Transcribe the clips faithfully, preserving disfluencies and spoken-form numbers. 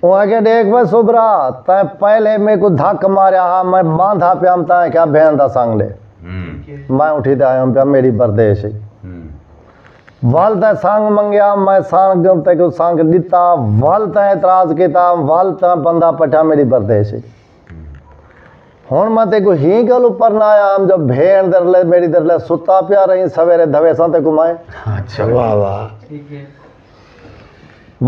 اوں آکھیا، ݙیکھ وے سوبرا، تیں پہلے میکوں دھک ماریا ہا، میں ٻاندھا پیام، تیں آکھیا بھیݨ دا سنگ ݙے۔ ہوں۔ میں اٹھی تے آیام پیا، میݙی بردیش ہئی۔ ہوں۔ ول تیں سنگ منگیا، میں سنگ تیکوں سنگ ݙتا، ول تیں اعتراض کیتا، ول تیں بندہ پٹھا، میݙی بردیش ہئی۔ ہوں۔ ہݨ میں تیکوں ہی ڳل اپر نہ آیا ہم، جو بھیݨ درلے، میݙی درلے ستا پیا رہیں، سویرے دھویساں تیکوں میں۔ اچھا۔ واہ واہ۔ ٹھیک ہے۔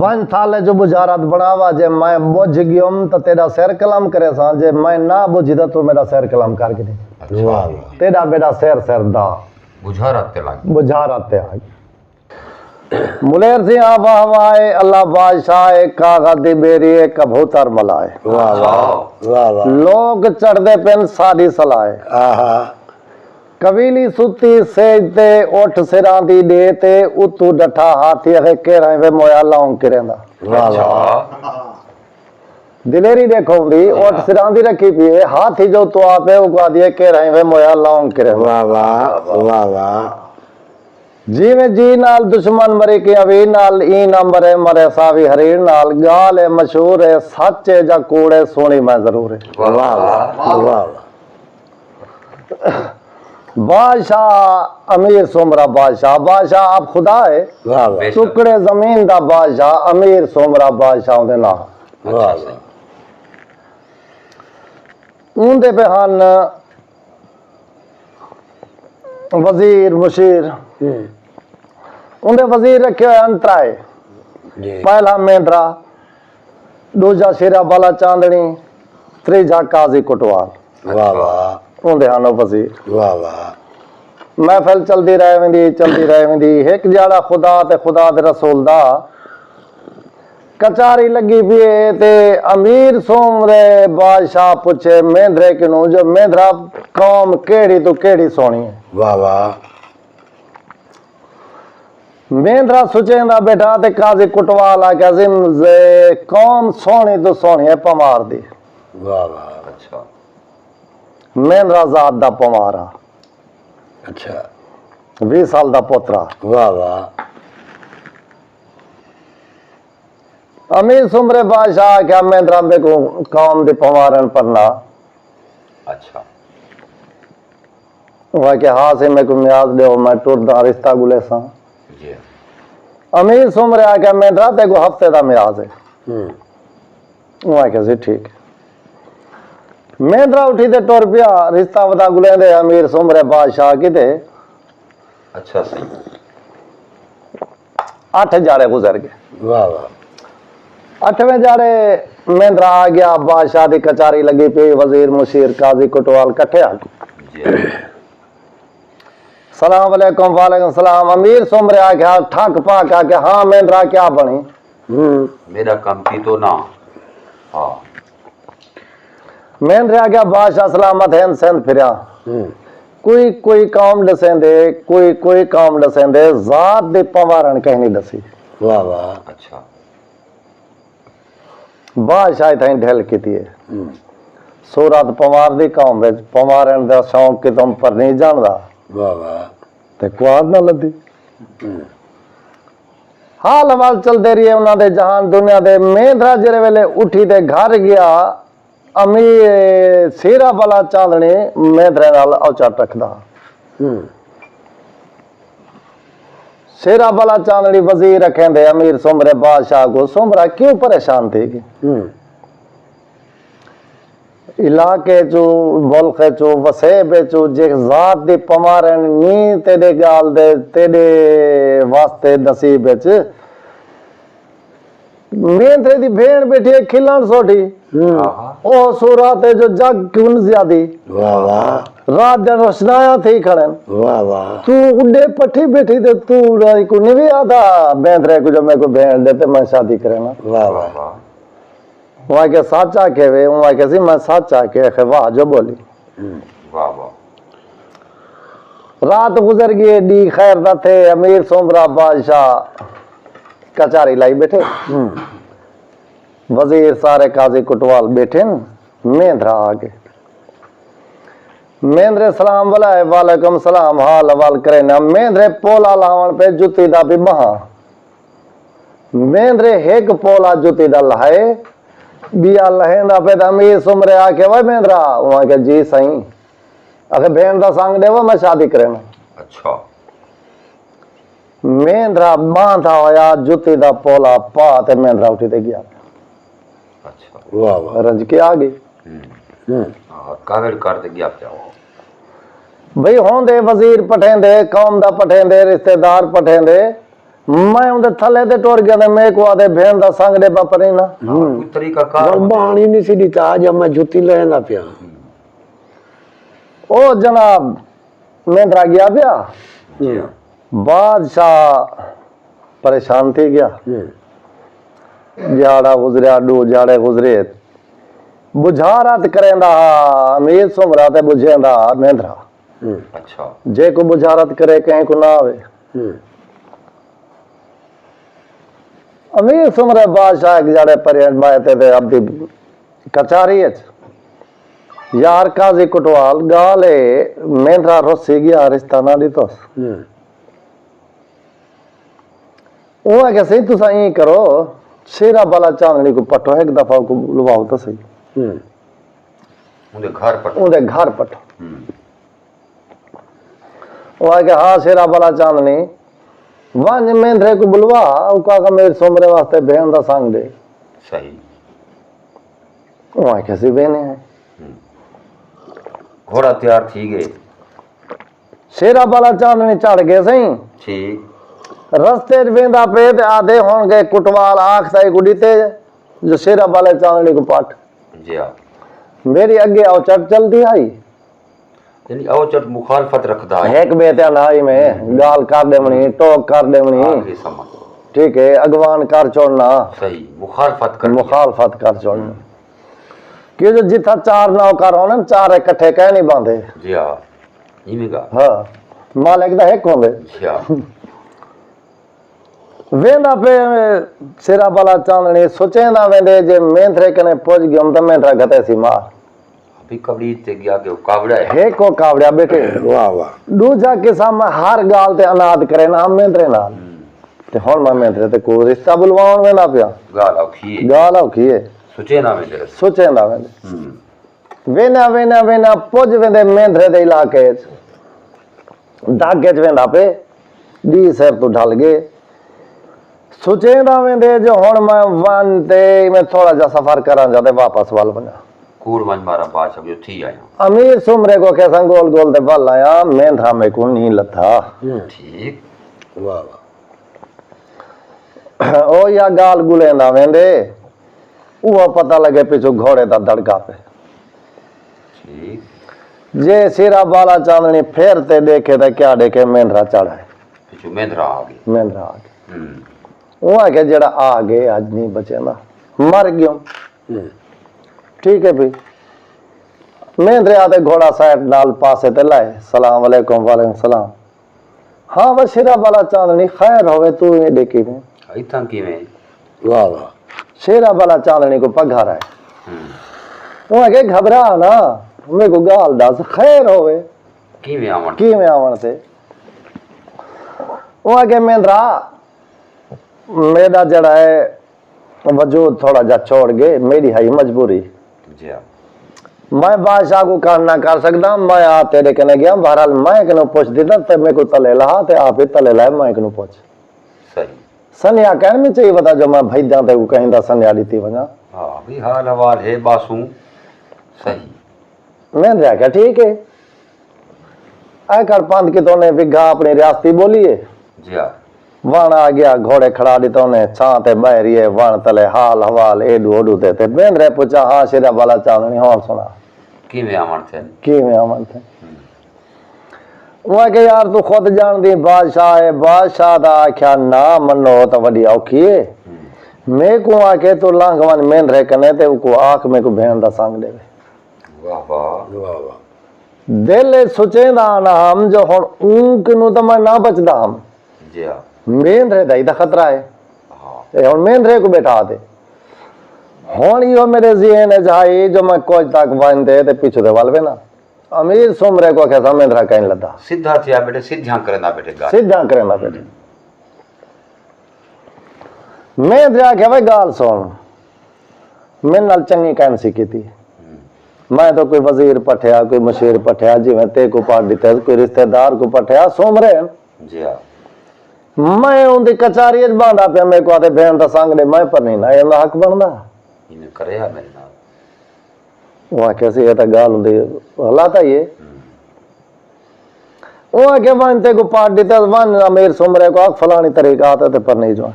ونڄ تھالے جو بجھارت بݨاوا، جے میں ٻجھ ڳیوم تاں تیݙا سر قلم کریساں، جے میں نہ ٻجھی تاں توں میݙا سر قلم کر گھدیں۔ اچھا۔ واہ واہ۔ تیݙا میݙا سر سر دا بجھارت تے لڳ۔ بجھارت تے آ ڳئی۔ ملیر سئیں آ واہ واہ اے، اللہ بادشاہ اے، کاغذ دی ٻیڑی اے، کبوتر ملائے۔ واہ واہ۔ واہ واہ۔ لوک چڑھدے پن ساݙی صلاح اے۔ آہا۔ قبیلی ستی سیج تے، اٹھ سراں دی ݙے تے، اتوں ݙٹھا ہاتھی، اکھے کیرھائیں وے مویا لونگ کریندا۔ واہ واہ۔ اچھا۔ دلیری ݙیکھو اوندی، اٹھ سراں دی رکھی پئی ہے، ہاتھی جو اتوں آ پئے، اوکوں آہدی ہے کیرھائیں وے مویا لونگ کریندا۔ واہ واہ، واہ واہ۔ جیویں جی نال دشمن مرے کے اوی نال، ایں نہ مرے مرے ساوی ہریڑ نال، ڳالھ ہے مشہور ہے، سچ ہے یا کوڑ ہے، سوہݨی میں ضرور ہے۔ واہ واہ، واہ واہ۔ بادشاہ امیر سومرا بادشاہ، بادشاہ آپ خدا ہے۔ واہ واہ۔ بے شک۔ ٹکڑے زمین دا بادشاہ، امیر سومرا بادشاہ اوندے ناں۔ واہ واہ۔ اوندے پہ ہن وزیر، مشیر۔ ہوں۔ اوندے وزیر رکھے ہوئے ہن ترائے۔ جی۔ پہلا میندرا، ݙوجھا شیرا بالا چاندݨی، تریجھا قاضی کوٹوال۔ واہ واہ۔ اوندے ہن او وزیر۔ واہ واہ۔ محفل چلدی رہ ویندی، چلدی رہ ویندی۔ ہک جاڑا خدا تے خدا دے رسول دا کچاری لڳی پئی ہے تے امیر سومرے بادشاہ پچھے میندرے کنوں جو میندرا قوم کیڑھی توں کیڑھی سوہݨی ہے۔ واہ واہ۔ میندرا سچیندا ٻیٹھا تے قاضی کوٹوال آکھیا، عظیم زے قوم سوہݨی توں سوہݨی ہے پنوار دی۔ واہ واہ۔ اچھا۔ میندرا ذات دا پنوار آ۔ اچھا۔ ویہہ سال دا پوترا۔ واہ واہ۔ امیر سومرے بادشاہ آکھیا، میندرا میکوں قوم دی پنوارن پرنا۔ اچھا۔ او آکھیا، ہا سئیں میکوں نیاز ݙیو، میں ٹرداں رشتہ ڳولیساں۔ جی۔ امیر سومرے آکھیا، میندرا تیکوں ہفتے دا میاز ہے۔ ہوں۔ او آکھیا، سی ٹھیک ہے۔ میندرا اٹھی تے ٹر پیا، رشتہ ودا ڳولیندے امیر سومرے بادشاہ کیتے۔ اچھا سئیں۔ اٹھ جاڑے گزر ڳئے۔ واہ واہ۔ اٹھویں جاڑے میندرا آ ڳیا، بادشاہ دی کچاری لڳی پئی، وزیر، مشیر، قاضی، کوٹوال کٹھے آ ڳئے۔ جی۔ سلام علیکم، وعلیکم السلام۔ امیر سومرے آکھیا، ٹھک پا کے آکھیا، ہاں میندرا کیا بݨی؟ ہوں۔ میݙا کم کیتو نہ۔ ہاں۔ میندرے آکھیا، بادشاہ سلامت ہن سندھ پھریا۔ ہوں۔ کوئی کوئی قوم ݙسیندے، کوئی کوئی قوم ݙسیندے، ذات دی پنوارن کہیں نہیں ݙسی۔ واہ واہ۔ اچھا۔ بادشاہ اتھائیں ڈھل کیتی ہے۔ ہوں۔ صورت پنوار دی قوم وچ پنوارن دا شوق کتم پر نہیں جاندا۔ واہ واہ۔ تے کوار نہ لدی۔ ہوں۔ حال احوال چلدے رہے انہاں دے جہان دنیا دے۔ میندرا جیڑھے ویلے اٹھی تے گھر ڳیا، امیر سیرا بلا چاندݨی میندرے نال اوچا رکھدا۔ ہوں۔ سیرا بلا چاندݨی وزیر رکھیندے امیر سومرے بادشاہ کوں، سومرا کیوں پریشان تھی ڳئے؟ ہوں۔ علاقے چوں، ملک چوں، وسیب چوں جے ذات دی پنوارن نی تیݙے ڳال دے، تیݙے واسطے نصیب وچ میندرے دی بھیݨ ٻیٹھی ہے کھلݨ سوٹھی۔ ہوں۔ آہا۔ او صورت ہے جو جگ کن زیادی۔ واہ واہ۔ رات دن روشنایاں تھی کھڑن۔ واہ واہ۔ توں اݙے پٹھی ٻیٹھی تے توں اݙا کو نہیں آدا میندرے کو جو میکوں بھیݨ ݙے تے میں شادی کرینا۔ واہ واہ۔ واہ۔ اوں آکھیا سچ آکھے وے، اوں آکھیا سی میں سچ آکھے، آکھے واہ جو ٻولی۔ ہوں۔ واہ واہ۔ رات گزر ڳئی، ݙینہہ خیر دا تھئے، امیر سومرا بادشاہ کچاری لائی ٻیٹھے۔ ہوں۔ وزیر سارے قاضی کوٹوال ٻیٹھن، میندرا آ ڳئے۔ میندرے سلام ولائے، وعلیکم سلام، حال احوال کرینا۔ میندرے پولا لاوݨ پئے جتی دا بھی ٻہاں۔ میندرے ہک پولا جتی دا لہائے، ٻیا لہیندا پئے تے امیر سمرے آکھیا، وے مہندرا؟ اوں آکھیا، جی سئیں۔ آکھے، بھیݨ دا سنگ ݙیوو، میں شادی کرینداں۔ اچھا۔ مہندرا ٻاندھا ہویا، جتی دا پولا پا تے مہندرا اٹھی تے ڳیا۔ اچھا۔ واہ واہ۔ رنج کے آ ڳئی۔ ہوں۔ ہوں۔ ہاں، کاوڑ کر تے ڳیا پیا۔ بھئی ہوندے وزیر پٹھیندے، قوم دا پٹھیندے، رشتہ دار پٹھیندے، میں اوندے تھلے تے ٹر ڳیا تے میکوں آہدے، بھیݨ دا سنگ ݙے، میں پرینداں۔ ہوں۔ کوئی طریقہ کار ہوندے۔ زبان ہی نہیں سی ݙتا، اڄ میں جتی لہیندا پیا۔ او جناب، مہندرا ڳیا پیا۔ جی ہاں۔ بادشاہ پریشان تھی ڳیا۔ ہوں۔ ݙیہاڑا گزریا، ݙو ݙیہاڑے گزرے۔ ٻجھارت کریندا ہا امیر سمرا تے ٻجھیندا ہا مہندرا۔ ہوں۔ اچھا۔ جیکوں ٻجھارت کرے، کہیں کوں نہ آوے۔ ہوں۔ امیر سمرے بادشاہ ہک ݙیہاڑے پریشان ٻہے تے، تے اپݨی کچہری اچ، یار قاضی کوٹوال، ڳالھ اے، مہندرا رسی ڳیا، رشتہ نہ ݙتوس۔ ہوں۔ اوں آکھیا، سئیں، تساں ایں کرو، شیرا بالا چاندݨی کوں پٹھو، ہک دفعہ کوں لواؤ تاں سہی۔ ہوں۔ اوندے گھر پٹھو۔ اوندے گھر پٹھو۔ ہوں۔ اوں آکھیا، ہا شیرا بالا چاندݨی، ونڄ مہندرے کوں ٻلوا، اوکوں آکھ امیر سمرے واسطے بھیݨ دا سنگ ݙے۔ صحیح۔ اوں آکھیا، سئیں، ویندے ہیں۔ ہوں۔ گھوڑا تیار تھی ڳئے۔ شیرا بالا چاندݨی چڑھ ڳئے سئیں۔ ٹھیک۔ رستے اچ ویندا پئے تے آہدے، ہݨ ڳئے کوٹوال، آکھ تاں ایکوں ݙتے جو شیرا بالا چاندݨی کوں پٹھ۔ جی ہاں۔ میݙی اڳے اوچٹ چلدی ہئی۔ یعنی اوچٹ مخالفت رکھدا ہے۔ ہک ٻئے تے انہائی میں ہوں۔ ڳالھ کر ݙیوݨی، ٹوک کر ݙیوݨی۔ آ گئی سمجھ۔ ٹھیک ہے، اڳواݨ کر چھوڑݨا۔ صحیح، مخالفت کر۔ مخالفت کر چھوڑݨی۔ کیوں جو جتھاں چار نوکر ہوون، چار اکٹھے کہیں نہیں ٻہندے۔ جی ہاں، ایویں ڳالھ۔ ہاں، مالک دا ہک ہوندے۔ جی ہاں۔ ویندا پئے شیرا بالا چاندݨی، سوچیندا ویندے، جے مہندرے کنے پڄ ڳیوم تاں مہندرا گھتیسی مار۔ ابھی کاوڑی تے ڳیا کہ او کاوڑا ہے۔ ہک او کاوڑا ٻیٹھے۔ واہ واہ۔ ݙوجھا قصہ، میں ہر ڳالھ تے عناد کرینداں مہندرے نال۔ ہوں۔ تے ہݨ میں مہندرے تے کوں رشتہ ٻلواوݨ ویندا پیاں۔ ڳالھ اوکھی ہے۔ ڳالھ اوکھی ہے۔ سوچیندا ویندے۔ سوچیندا ویندے۔ ہوں۔ ویندے، ویندے، ویندے پڄ ویندے مہندرے دے علاقے اچ۔ دھاڳے اچ ویندا پئے، ݙینہہ سر توں ڈھل ڳئے۔ سوچیندا ویندے جو ہݨ میں ونڄ تے میں تھوڑا جہا سفر کراں جا تے واپس ول ونڄاں۔ کوڑ ونڄ مارا بادشاہ جو تھی آیا۔ امیر سمرے کوں آکھیا ساں گول گول تے ول آیا، مہندرا میکوں نہیں لتھا۔ ٹھیک۔ واہ واہ۔ او یا ڳالھ ڳلیندا ویندے، اوہو پتہ لڳے پچھوں گھوڑے دا دڑکا پئے۔ ٹھیک۔ جے شیرا بالا چاندݨی پھر تے ݙیکھے تاں کیا ݙیکھے، مہندرا چڑھ آئے۔ پچھوں مہندرا آ ڳئے۔ مہندرا آ ڳئے۔ ہوں۔ اوں آکھیا، جیڑھا آ ڳئے، اڄ نہیں بچیندا، مر ڳیوں۔ ہوں۔ ٹھیک ہے بھئی۔ مہندرے آہدے گھوڑا سائیڈ نال پاسے تے لائے، سلام علیکم، وعلیکم سلام۔ ہاں، وا شیرا بالا چاندݨی، خیر ہووے، توں ایݙے کیویں؟ اتھاں کیویں؟ واہ واہ۔ شیرا بالا چاندݨی کوں پگھر آئے۔ ہوں۔ اوں آکھیا، گھبرا نہ، میکوں ڳالھ ݙس، خیر ہووے؟ کیویں آوݨ؟ کیویں آوݨ تے؟ اوں آکھیا، مہندرا، میݙا جیڑھا ہے وجود تھوڑا جا چھوڑ ڳئے، میݙی ہئی مجبوری۔ جی ہاں۔ میں بادشاہ کوں کہہ نہ کر سڳدا، میں آ تیݙے کنے ڳیا، بہرحال میں کنوں پچھ ݙتا تے میکوں تلے لہا تے آپ ہی تلے لائے، میں کنوں پچھ۔ صحیح۔ سنیا کہݨ میں چاہیے پتا جو میں بھیجاں تے کوں کہیں دا سنیا ݙتی ونڄاں۔ ہاں، بھئی حال احوال ہے باسوں۔ صحیح۔ میں آکھیا، ٹھیک ہے۔ اے کر پندھ کیتوں نے وگھا اپݨی ریاستی ٻولی ہے۔ جی ہاں۔ وݨ آ ڳیا، گھوڑے کھڑا ݙتوں نے، چھاں تے ٻہہ رہی ہے، وݨ تلے حال حوال ایݙو اوݙو تے، تے مہندرے پچھا، ہاں شیرا بالا چاندݨی، ہݨ سݨا۔ کیویں آوݨ تھئے؟ کیویں آوݨ تھئے؟ ہوں۔ اوں آکھیا، یار توں خود ڄاݨدیں بادشاہ ہے، بادشاہ دا آکھیا نہ منو تاں وݙی اوکھی ہے۔ ہوں۔ میکوں آکھے توں لنگھ ونڄ مہندرے کنے تے اوکوں آکھ میکوں بھیݨ دا سنگ ݙیوے۔ واہ واہ۔ واہ واہ۔ دل اچ سوچیندا آنا ہم جو ہݨ اوں کنوں تاں میں نہ بچدا ہم۔ جی ہاں۔ مہندرے دا ہی تاں خطرہ ہے۔ ہاں۔ اے ہݨ مہندرے کوں ٻیٹھا تے۔ ہݨ ایہو میݙے ذہن اچ ہئی جو میں کجھ تک ونڄ تے، تے پچھوں تے ول وینداں۔ امیر سومرے کوں آکھیا ساں مہندرا کہیں لدا۔ سدھا تھیا ٻیٹھے، سدھیاں کریندا ٻیٹھے ڳالھ۔ سدھیاں کریندا ٻیٹھے۔ مہندرے آکھیا، وے ڳالھ سݨ۔ میرے نال چنگی کائنسی کیتی۔ میں تو کوئی وزیر پٹھیا، کوئی مشیر پٹھیا، جیویں تے کو پٹ ڈتے، کوئی رشتہ دار کو پٹھیا، سومرے ہن۔ جی ہاں۔ میں اوندی کچاری اچ باندا پیا، میکوں آدھے بھین دا سنگ ڈے، میں پر نہیں نہ، اے حق بندا۔ انہیں کریا میرے نال۔ وہ آکھیا سی، اے تاں گال ہوندی، حالات آئی ہے۔ ہوں۔ اوں آکھیا، ونڄ تیکوں پٹ ݙتا، ونڄ امیر سومرے کوں آکھ فلاݨی طریقہ آتا تے پرنیج ونڄ۔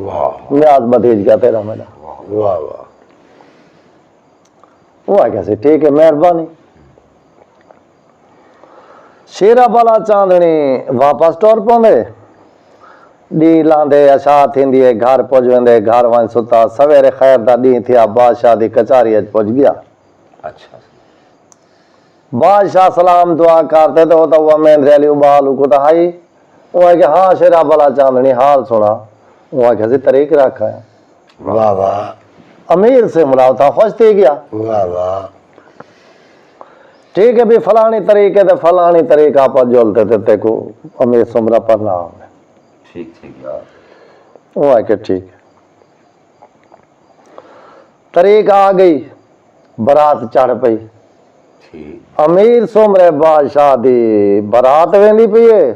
واہ۔ نیاز بدیج ڳیا تیݙا میݙا۔ واہ واہ۔ اوں آکھیا سی، ٹھیک ہے، مہربانی۔ شیرا بلا چاندݨی واپس ٹر پوندے۔ ݙینہہ لاندے، عشاء تھیندی ہے، گھر پڄ ویندے، گھر ونڄ ستا۔ سویرے خیر دا ݙینہہ تھیا، بادشاہ دی کچاری اچ پڄ ڳیا۔ اچھا۔ بادشاہ سلام دعا کرتے تے او تاں او مہندرے آلی ابال اکو تاں ہائی۔ اوں آکھیا، ہاں شیرا بلا چاندݨی، حال سݨا۔ اوں آکھیا سی، طریق رکھ آیا۔ واہ واہ۔ امیر سومرا اتھاں خوش تھی ڳیا۔ واہ واہ۔ ٹھیک ہے بھی، فلاݨی طریقے تے فلاݨی طریقہ آپاں جلتے تے تیکوں امیر سومرا پرنا آوے۔ ٹھیک تھی ڳیا۔ اوں آکھیا، ٹھیک ہے۔ طریق آ ڳئی، برات چڑھ پئی۔ ٹھیک۔ امیر سومرے بادشاہ دی برات ویندی پئی ہے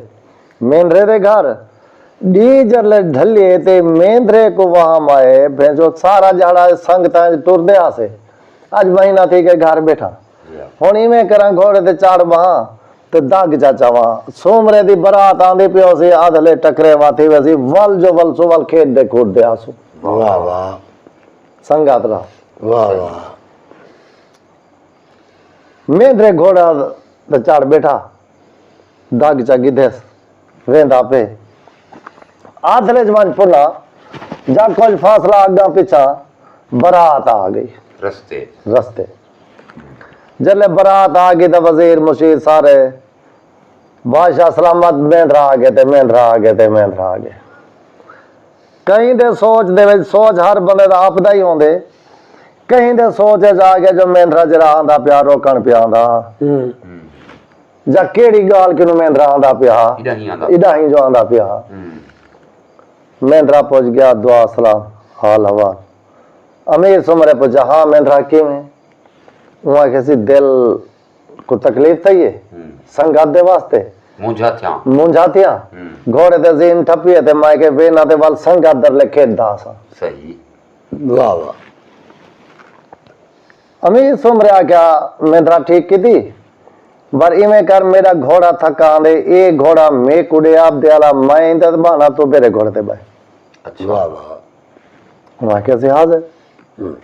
مہندرے دے گھر۔ ݙینہہ جلے ڈھلے تے مہندرے کوں وہم آئے، بھینجو سارا جھاڑا سنگتاں اچ ٹردے آسے، اڄ مہینہ تھی ڳئے گھر ٻیٹھا۔ جی ہاں۔ ہݨ ایویں کراں، گھوڑے تے چڑھ ٻہاں تے دڳ چا چاواں۔ سومرے دی برات آندی پئی ہوسی، ادھ لے ٹکرے وا تھی ویسی، ول جو ول سو ول کھیݙدے کھوݙدے آسوں۔ واہ واہ۔ سنگت دا۔ واہ واہ۔ مہندرے گھوڑا تے چڑھ ٻیٹھا، دڳ چا گھدیس، ویندا پئے۔ آدھلے چ ونڄ پُڄا، جا کجھ فاصلہ اڳاں پچھاں برات آ ڳئی۔ رستے۔ رستے۔ جلے برات آ ڳئی تاں وزیر مشیر سارے بادشاہ سلامت، مہندرا آ ڳئے تے مہندرا آ ڳئے تے مہندرا آ ڳئے۔ کہیں دے سوچ دے وچ، سوچ ہر بندے دا آپدا ہی ہوندے، کہیں دے سوچ وچ آ ڳئے جو مہندرا جیڑھا آندا پیا، روکݨ پیا آندا۔ ہوں۔ یا کیڑھی ڳالھ کنوں مہندرا آندا پیا ہا، اݙاہیں آندا۔ اݙاہیں جو آندا پیا ہا۔ ہوں۔ مہندرا پُڄ ڳیا، دعا سلام، حال احوال۔ امیر سومرے پُڄا، ہاں مہندرا کیویں؟ اوں آکھیا سی، دل کوں تکلیف تھئی ہے، ہوں۔ سنگت دے واسطے۔ مونجھا تھیاں۔ مونجھا تھیاں۔ ہوں۔ گھوڑے تے زین ٹھپی ہے تے میں کہ وینا تے ول سنگت در لے کھیݙدا ہاساں۔ صحیح۔ واہ واہ۔ امیر سومرے آکھیا، مہندرا ٹھیک کیتی، پر ایویں کر، میݙا گھوڑا تھکا آندے، اے گھوڑا میکوں ݙے، آپ دے آلا میں ایندا تے ٻہانا، توں میݙے گھوڑے تے ٻہہ۔ اچھا۔ واہ واہ۔ انہاں آکھیا سی، حاضر۔ ہوں۔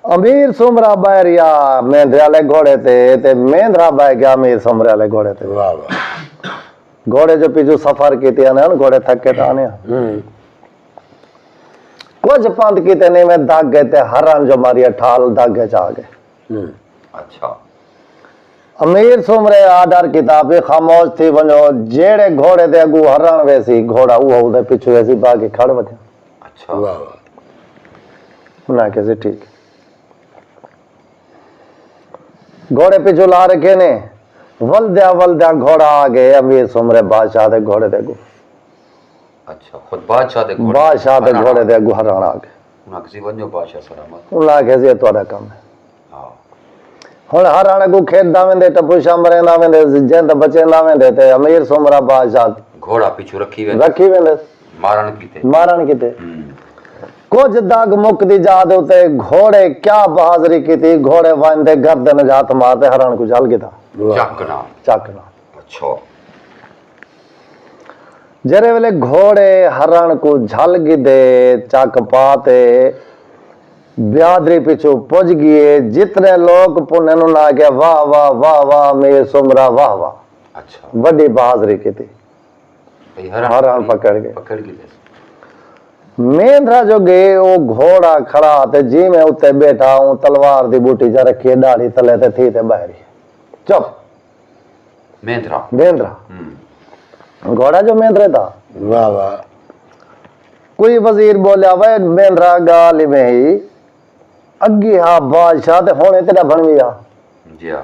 امیر سومرا ٻہہ رہیا مہندرے آلے گھوڑے تے، تے مہندرا ٻہہ ڳیا امیر سومرے آلے گھوڑے تے۔ واہ واہ۔ گھوڑے جو پچھوں سفر کیتے آنے ہن، گھوڑے تھکے تاں آنے ہن۔ ہوں۔ کجھ پندھ کیتے نہیں، میں دڳ ڳئے تے ہرݨ جو ماریا ٹھال دڳ وچ آ ڳئے۔ ہوں۔ اچھا۔ امیر سومرے آرڈر کیتا پئے، خاموش تھی ونڄو، جیڑھے گھوڑے دے اڳوں ہرݨ ویسی، گھوڑا اوہو دے پچھوں ویسی، باقی کھڑ ونڄو۔ اچھا۔ واہ واہ۔ انہاں آکھیا سی، ٹھیک۔ گھوڑے پچھوں لا رکھے نے، ولدیا ولدیا گھوڑا آ ڳئے امیر سومرے بادشاہ دے گھوڑے دے اڳوں۔ اچھا، خود بادشاہ دے گھوڑے۔ بادشاہ دے ہرݨ۔ گھوڑے دے اڳوں ہرݨ آ ڳئے۔ انہاں آکھیا سی، ونڄو بادشاہ سلامت۔ انہاں آکھیا سی، اے تہاݙا کم ہے۔ ہاں۔ ہݨ ہرݨ اڳوں کھیݙدا ویندے، ٹپو شاہ مریندا ویندے، جند بچیندا ویندے تے امیر سومرا بادشاہ گھوڑا پچھوں رکھی ویندے۔ رکھی ویندے۔ مارݨ کیتے۔ مارݨ کیتے۔ ہوں۔ کجھ دڳ مکدی جا دے اتے گھوڑے کیا بہادری کیتی، گھوڑے ونڄ تے گردن وچ ہتھ مار تے ہرݨ کوں جھل گھدا۔ چک نال۔ چک نال۔ اچھا۔ جیڑھے ویلے گھوڑے ہرݨ کوں جھل گھدے، چک پا تے بہادری پچھوں پڄ ڳئے، جتنے لوک پُڄن انہاں آکھیا، واہ واہ، واہ واہ، امیر سومرا، واہ واہ۔ اچھا۔ وݙی بہادری کیتی۔ بھئی ہرݨ ہرݨ پکڑ ڳئے۔ پکڑ ڳئے۔ مہندرا جو ڳئے، او گھوڑا کھڑا تے جیویں اتے ٻیٹھا، اوں تلوار دی ٻوٹی چا رکھی، ݙاڑھی تلے تے تھی تے ٻاہری۔ چپ۔ مہندرا۔ مہندرا۔ ہوں۔ گھوڑا جو مہندرے دا۔ واہ واہ۔ کوئی وزیر ٻولیا، وے مہندرا، ڳالھ ایویں ہئی، اڳی ہا بادشاہ تے ہݨ تیݙا بݨ ڳیا۔ جی ہاں۔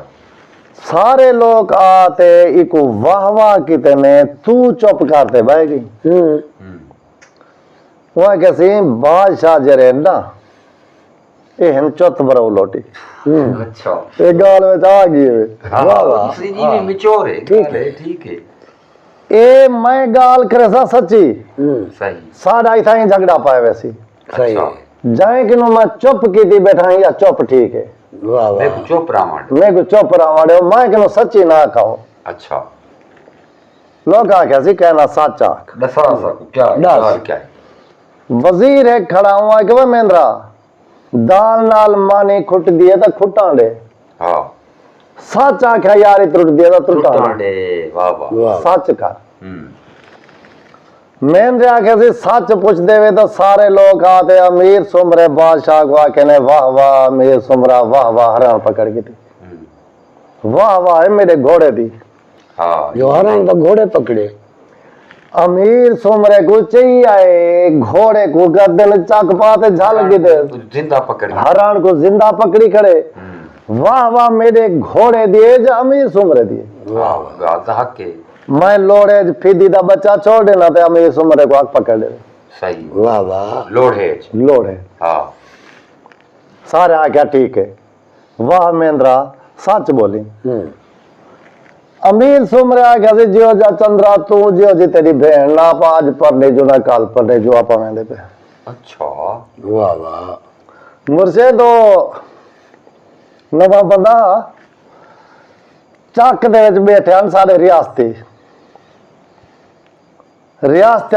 سارے لوک آ تے ایکوں واہ واہ کیتے نے، توں چپ کر تے ٻہہ ڳئی۔ ہوں۔ ہوں۔ اوں آکھیا سی، بادشاہ جیڑھے نا، اے ہن چت برو لوٹی۔ اچھا۔ اے گال وچ آ گئی ہے۔ واہ واہ۔ سی جی بھی مچور ہے، ٹھیک ہے۔ ٹھیک ہے۔ اے میں گال کرسا سچی۔ صحیح۔ ساڈا اتھاں ہی جھگڑا پائے ویسی۔ صحیح۔ جائیں کنوں میں چپ کیتی بیٹھا ہاں یا چپ ٹھیک ہے۔ واہ واہ۔ میں کو چپ راوݨ۔ میں کو چپ راوݨ ہے، میں کنوں سچی نہ کہوں۔ اچھا۔ لوگ آکھیا سی کہنا سچ آکھ۔ دسا سا کو کیا ہے؟ ڈس۔ کیا ہے؟ وزیر ہے کھڑا ہوں آکھے وہ مہندرا دال نال مانی کھٹ دیے تاں کھٹاں ڈے۔ ہاں۔ سچ آکھیا یاری ترٹ دیے تاں ترٹاں ڈے۔ واہ واہ۔ سچ کر۔ میں نے آکھیا سی سچ پچھ دے وے تاں سارے لوگ آتے امیر سمرے بادشاہ کو آکھے نے واہ واہ امیر سمرا واہ واہ ہران پکڑ کی تھی۔ واہ واہ ہے میرے گھوڑے دی۔ ہاں۔ جو ہران دا گھوڑے پکڑے۔ امیر سومرے کوں چئی آئے، گھوڑے کوں گردن چک پا تے جھل گھدے۔ زندہ پکڑی۔ ہران کوں زندہ پکڑی کھڑے۔ واہ واہ میݙے گھوڑے دی اے جا امیر سومرے دی اے۔ واہ واہ۔ ڳالھ تاں حق ہے۔ میں لوڑھے اچ پھدی دا ٻچہ چھوڑ ݙینا تے امیر سومرے کوں آکھ پکڑ ݙے۔ صحیح۔ واہ واہ۔ لوڑھے اچ۔ لوڑھے۔ ہاں۔ سارے آکھیا ٹھیک ہے۔ واہ میندرا سچ ٻولی۔ امیر سومرے آکھیا سی جیو جا چندرا توں جیو جی تیݙی بھیݨ نہ آپاں اڄ پرݙے جو نہ کل پرݙے جو آپاں ویندے پئے۔ اچھا۔ واہ واہ۔ مرشد او نواں بندہ چک دے وچ ٻیٹھے ہن سارے ریاستی۔ ریاست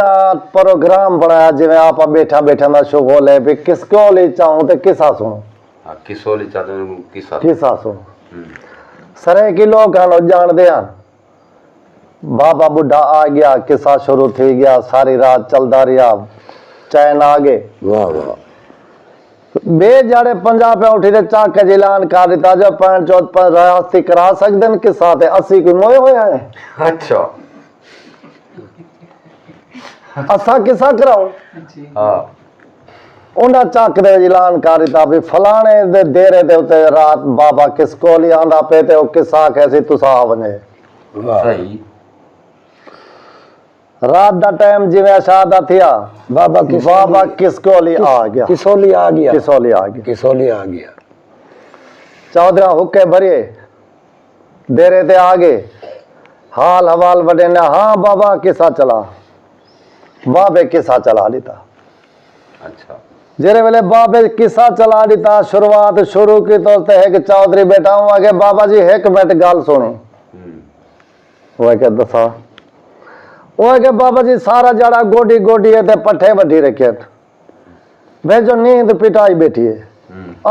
پروگرام بݨایا جیویں آپاں ٻیٹھاں ٻیٹھاں دا شغل ہے بھئی کسکولی چاہوں تے قصہ سݨوں۔ ہاں، کسولی چاہتے ہیں قصہ۔ قصہ سݨوں۔ سرائیکی لوگ ہن او ڄاݨدے ہن۔ بابا ٻڈھا آ ڳیا، قصہ شروع تھی ڳیا، ساری رات چلدا رہیا، چین آ ڳئے۔ واہ واہ۔ ٻئے جاڑے پنجاہ پیا اٹھی تے چاکے جی اعلان کر ݙتا جو پین چوتھ پر ریاستی کرا سڳدن قصہ تے اسی کوئی موئے ہوئے ہیں۔ اچھا۔ اساں قصہ کراؤں۔ ہاں۔ انہاں چک دے وچ اعلان کر ݙتا بھی فلانے دے دیرے دے اتے رات بابا کس کولی آندا پے تے او قصہ آکھے سی تساں آ ونجے۔ صحیح۔ رات دا ٹائم جیویں عشاء دا تھیا، بابا کس بابا کس کولی آ گیا۔ کسولی آ گیا۔ کسولی آ گیا۔ کسولی آ گیا۔ چودھرا حقے بھریے، دیرے تے آ گئے۔ حال حوال وڈینا، ہاں بابا قصہ چلا۔ بابے قصہ چلا ݙتا۔ اچھا۔ جیرے ویلے بابے قصہ چلا ݙتا، شروعات شروع کی تو تے ایک چودھری بیٹا ہوں آگے بابا جی ایک منٹ گل سنو۔ وہ کہ دسا۔ وہ کہ بابا جی سارا جڑا گوڈی گوڈی ہے تے پٹھے وڈی رکھے۔ بھیجو نیند پٹائی بیٹھی ہے۔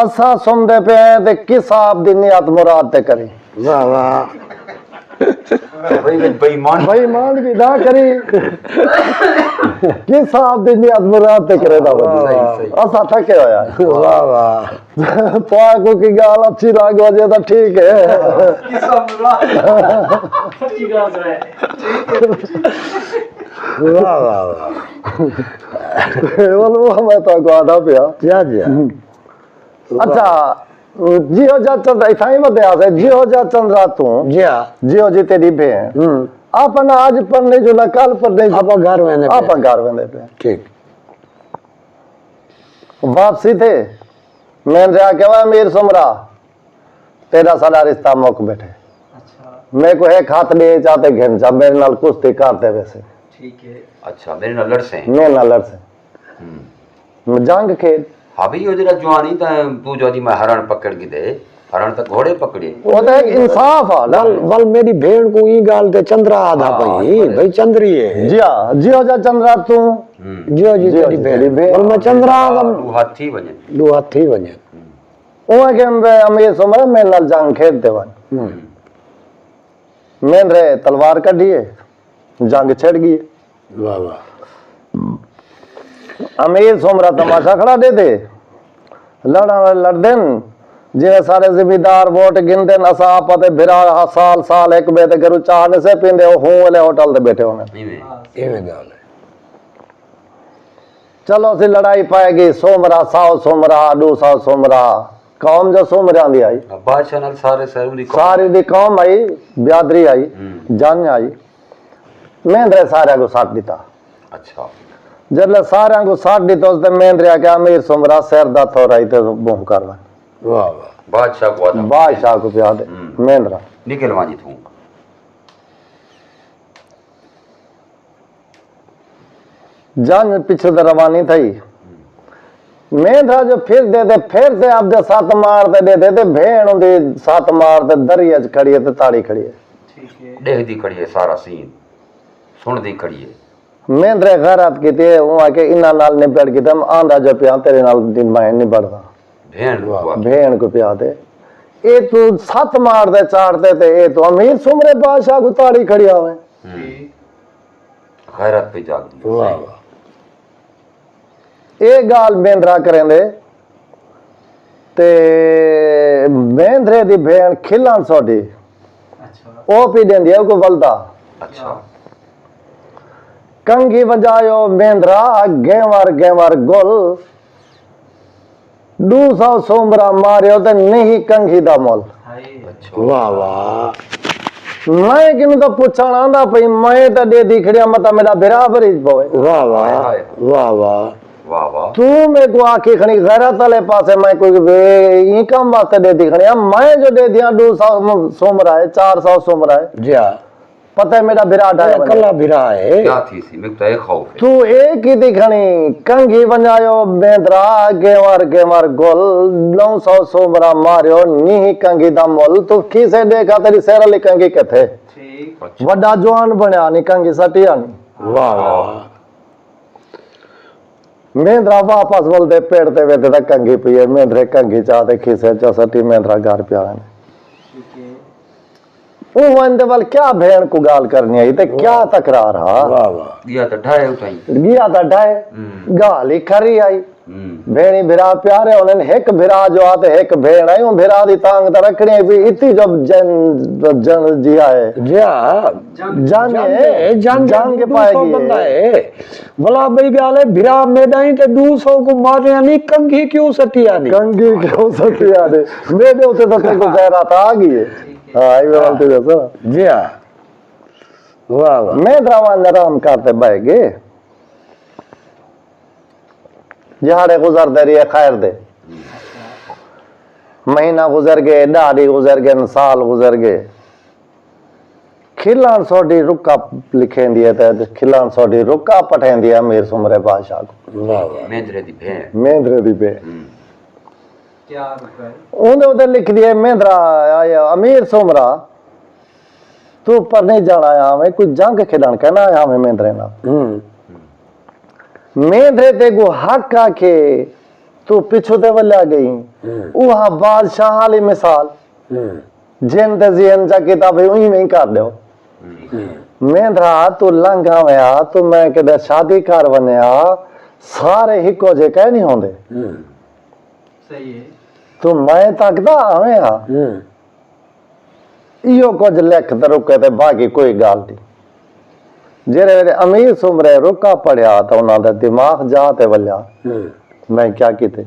اساں سمدے پے ہیں تے کس آپ دی نیت مراد تے کریں۔ واہ واہ۔ بھائی بھائی مان بھائی مان کی نہ کری۔ کس آپ دی نیت مراد تے کرے دا بھائی۔ اساں تھکے ہویا۔ واہ واہ۔ پاک کو کی گال اچھی لگ وجے تو ٹھیک ہے۔ واہ واہ واہ۔ واللہ میں تو کو آدھا پیا۔ جا جا۔ اچھا۔ جیو جا چند اتھاں ہی ودے آسے جیو جا چند راتوں۔ جی ہاں۔ جیو جی تیری بھین۔ اپنا اج پڑھنے جو نہ کل پڑھنے جو۔ اپا گھر ویندے پے۔ اپا گھر ویندے پے۔ ٹھیک۔ واپسی تھے۔ میں نے آکھیا وا امیر سمرا تیرا ساڈا رشتہ مک بیٹھے۔ میں کو ایک ہاتھ دے چاہتے گھن جا میرے نال کشتی کرتے ویسے۔ ٹھیک ہے۔ اچھا میرے نال لڑسے۔ میرے نال لڑسے۔ جنگ کھیڈ۔ ہاں بھئی او جڑا جوانی تاں تو جو دی میں ہرن پکڑ کے دے ہرن تاں گھوڑے پکڑے۔ او تاں ایک انصاف آ نا۔ ول ول میری بھین کو ای گال تے چندرا آدھا پئی بھئی چندری ہے۔ جی ہاں جی ہو جا چندرا تو۔ جیو جی تیری بھین۔ ول میں چندرا آدھا۔ دو ہاتھ تھی ونجے۔ دو ہاتھ تھی ونجے۔ او ہے کہ امیر سمر میرے نال جنگ کھیڈ تے ون۔ میندرے تلوار کڈھی ہے۔ جنگ چھڑ گئی۔ واہ واہ۔ امیر سومرا تماشا کھڑا ڈیدھے۔ لڑن والے لڑدن۔ جیویں سارے زمیندار ووٹ گھندن اساں آپاں تے بھرا سال سال ہک بے تے گھروں چاہ نسے پیندے او ہوں والے ہوٹل تے بیٹھے ہوندن۔ ایویں۔ ایویں گال ہے۔ چلو اسی لڑائی پائے گئی سومرا ساؤ سومرا ڈو ساؤ سومرا۔ قوم جو سومریاں دی آئی۔ بادشاہ نال سارے سارے دی قوم۔ ساری دی قوم آئی۔ بیادری آئی۔ جنگ آئی۔ میندرے سارے کو ساتھ دیتا۔ اچھا۔ جݙلے ساریاں کوں سٹ ݙتوس تے میندرے آکھیا، امیر سومرا، سر دا تھورا ہی تے منہ کر ونڄ۔ واہ واہ۔ بادشاہ کوں آہدا۔ بادشاہ کوں پیا آہدے۔ ہوں۔ میندرا۔ نکل ونڄ اتھوں۔ جنج پچھوں تے روانی تھئی۔ میندرا جو پھردے تے پھر تے آپدے ست مار تے ݙیدھے تے بھیݨ اوندی ست مار تے دریا اچ کھڑی ہے تے تاڑی کھڑی ہے۔ ݙیہدی کھڑی ہے سارا سین، سݨدی کھڑی ہے۔ میندرے غیرت کیتی ہے، اوں آکھیا، انہاں نال نبڑ گھدم، آندا جو پیاں تیݙے نال میں نبڑداں۔ بھیݨ کوں آکھیا۔ بھیݨ کوں پیا آہدے۔ اے توں ست مار تے چاڑھتے تے اے توں امیر سومرے بادشاہ کوں تاڑی کھڑیا ہوویں۔ غیرت پئی جاڳدی ہے۔ اے ڳالھ میندرا کریندے تے میندرے دی بھیݨ کھلݨ سوڈھی او پی ݙیندی ہے اوکوں ولدا۔ اچھا۔ کنگھی ونڄایو میندرا گینور گینور گل، ݙو سو سومرا ماریو تے نہیں کنگھی دا مل۔ واہ واہ۔ میں کنوں تاں پچھݨ آندا پئی، میں تاں ݙیدھی کھڑیاں، متاں میݙا بھرا بھریج پوے۔ واہ واہ۔ واہ واہ۔ واہ واہ۔ توں میکوں آکھی کھڑی غیرت آلے پاسے میں کوئی ایں کم واسطے ݙیدھی کھڑیاں، میں جو ݙیدھیاں ݙو سو سومرا ہے، چار سو سومرا ہے۔ جی ہا۔ پتہ ہے میݙا بھرا ڈھائے ونڄے۔ کلا بھرا ہے۔ کیا تھی سی؟ میکوں تاں اے خوف ہے۔ توں اے کیتی کھڑی کنگھی ونڄایو میندرا گینور گینور گل، نو سو سومرا ماریو نہیں کنگھی دا مل، توں کھیسے ݙیکھا تیݙی سر آلی کنگھی کتھے؟ وݙا جوان بݨیا نہیں کنگھی سٹی آنی۔ واہ واہ۔ میندرا واپس ولدے پیڑ تے ویندے تاں کنگھی پئی ہے، میندرے کنگھی چا تے کھیسے چا سٹی میندرا گھر پیا ویندے۔ اوں ویندے ول کیا بھیݨ کوں ڳالھ کرݨی ہئی تے کیا تکرار ہا۔ واہ واہ۔ ڳیا تاں ڈھائے اتھائیں۔ ڳیا تاں ڈھائے۔ ڳالھ ہی کھری ہئی۔ بھیݨیں بھرا پیارے ہوندن، ہک بھرا جو آ تے ہک بھیݨ آئی، اوں بھرا دی تانگھ تاں رکھݨی ہئی، اتی جو جن جن جیا ہے۔ جیا۔ جن ہے، جنگ جنگ پائے ڳئی ہے۔ ولا ٻئی ڳالھ ہے، بھرا میݙا ہی تے ݙو سو کوں ماریا نہیں، کنگھی کیوں سٹیا نہیں؟ کنگھی کیوں سٹیا نہیں؟ میݙے اتے تاں تیکوں غیرت آ ڳئی ہے۔ ہاں، ایویں ول تے ݙسو۔ جی ہا۔ واہ واہ۔ میندرا ونڄ آرام کر تے ٻہہ ڳئے۔ ڄہاڑے گزردے رہے خیر دے۔ مہینہ گزر ڳئے، ݙاہ ݙینہہ گزر ڳئے، سال گزر ڳئے۔ کھلݨ سوڈھی رکا لکھیندی ہے تے کھلݨ سوڈھی رکا پٹھیندی ہے امیر سومرے بادشاہ کوں۔ واہ واہ۔ میندرے دی بھیݨ۔ میندرے دی بھیݨ۔ اوندے اتے لکھدی ہے، میندرا آیا امیر سومرا، توں پرنیجݨ آیا ہوویں، کوئی جنگ کھیݙݨ کائنا آیا ہوویں میندرے نال؟ میندرے تیکوں حق آکھے، توں پچھوں تے ولیا ڳئیں۔ اوہا بادشاہ آلی مثال۔ جن تے ذہن چا کیتا پئی، ایویں ہی کر ݙیو۔ میندرا توں لنگھ آویں ہا، توں میں کݙے شادی کر ونڄیں ہا، سارے ہکو جے کائے نہیں ہوندے۔ توں میں تکدا آویں ہا۔ ایہو کجھ لکھ تے رکے تے باقی کوئی ڳالھ نی۔ جیڑھے ویلے امیر سومرے رکا پڑھیا تاں انہاں دا دماغ جا تے ولیا۔ میں کیا کیتے؟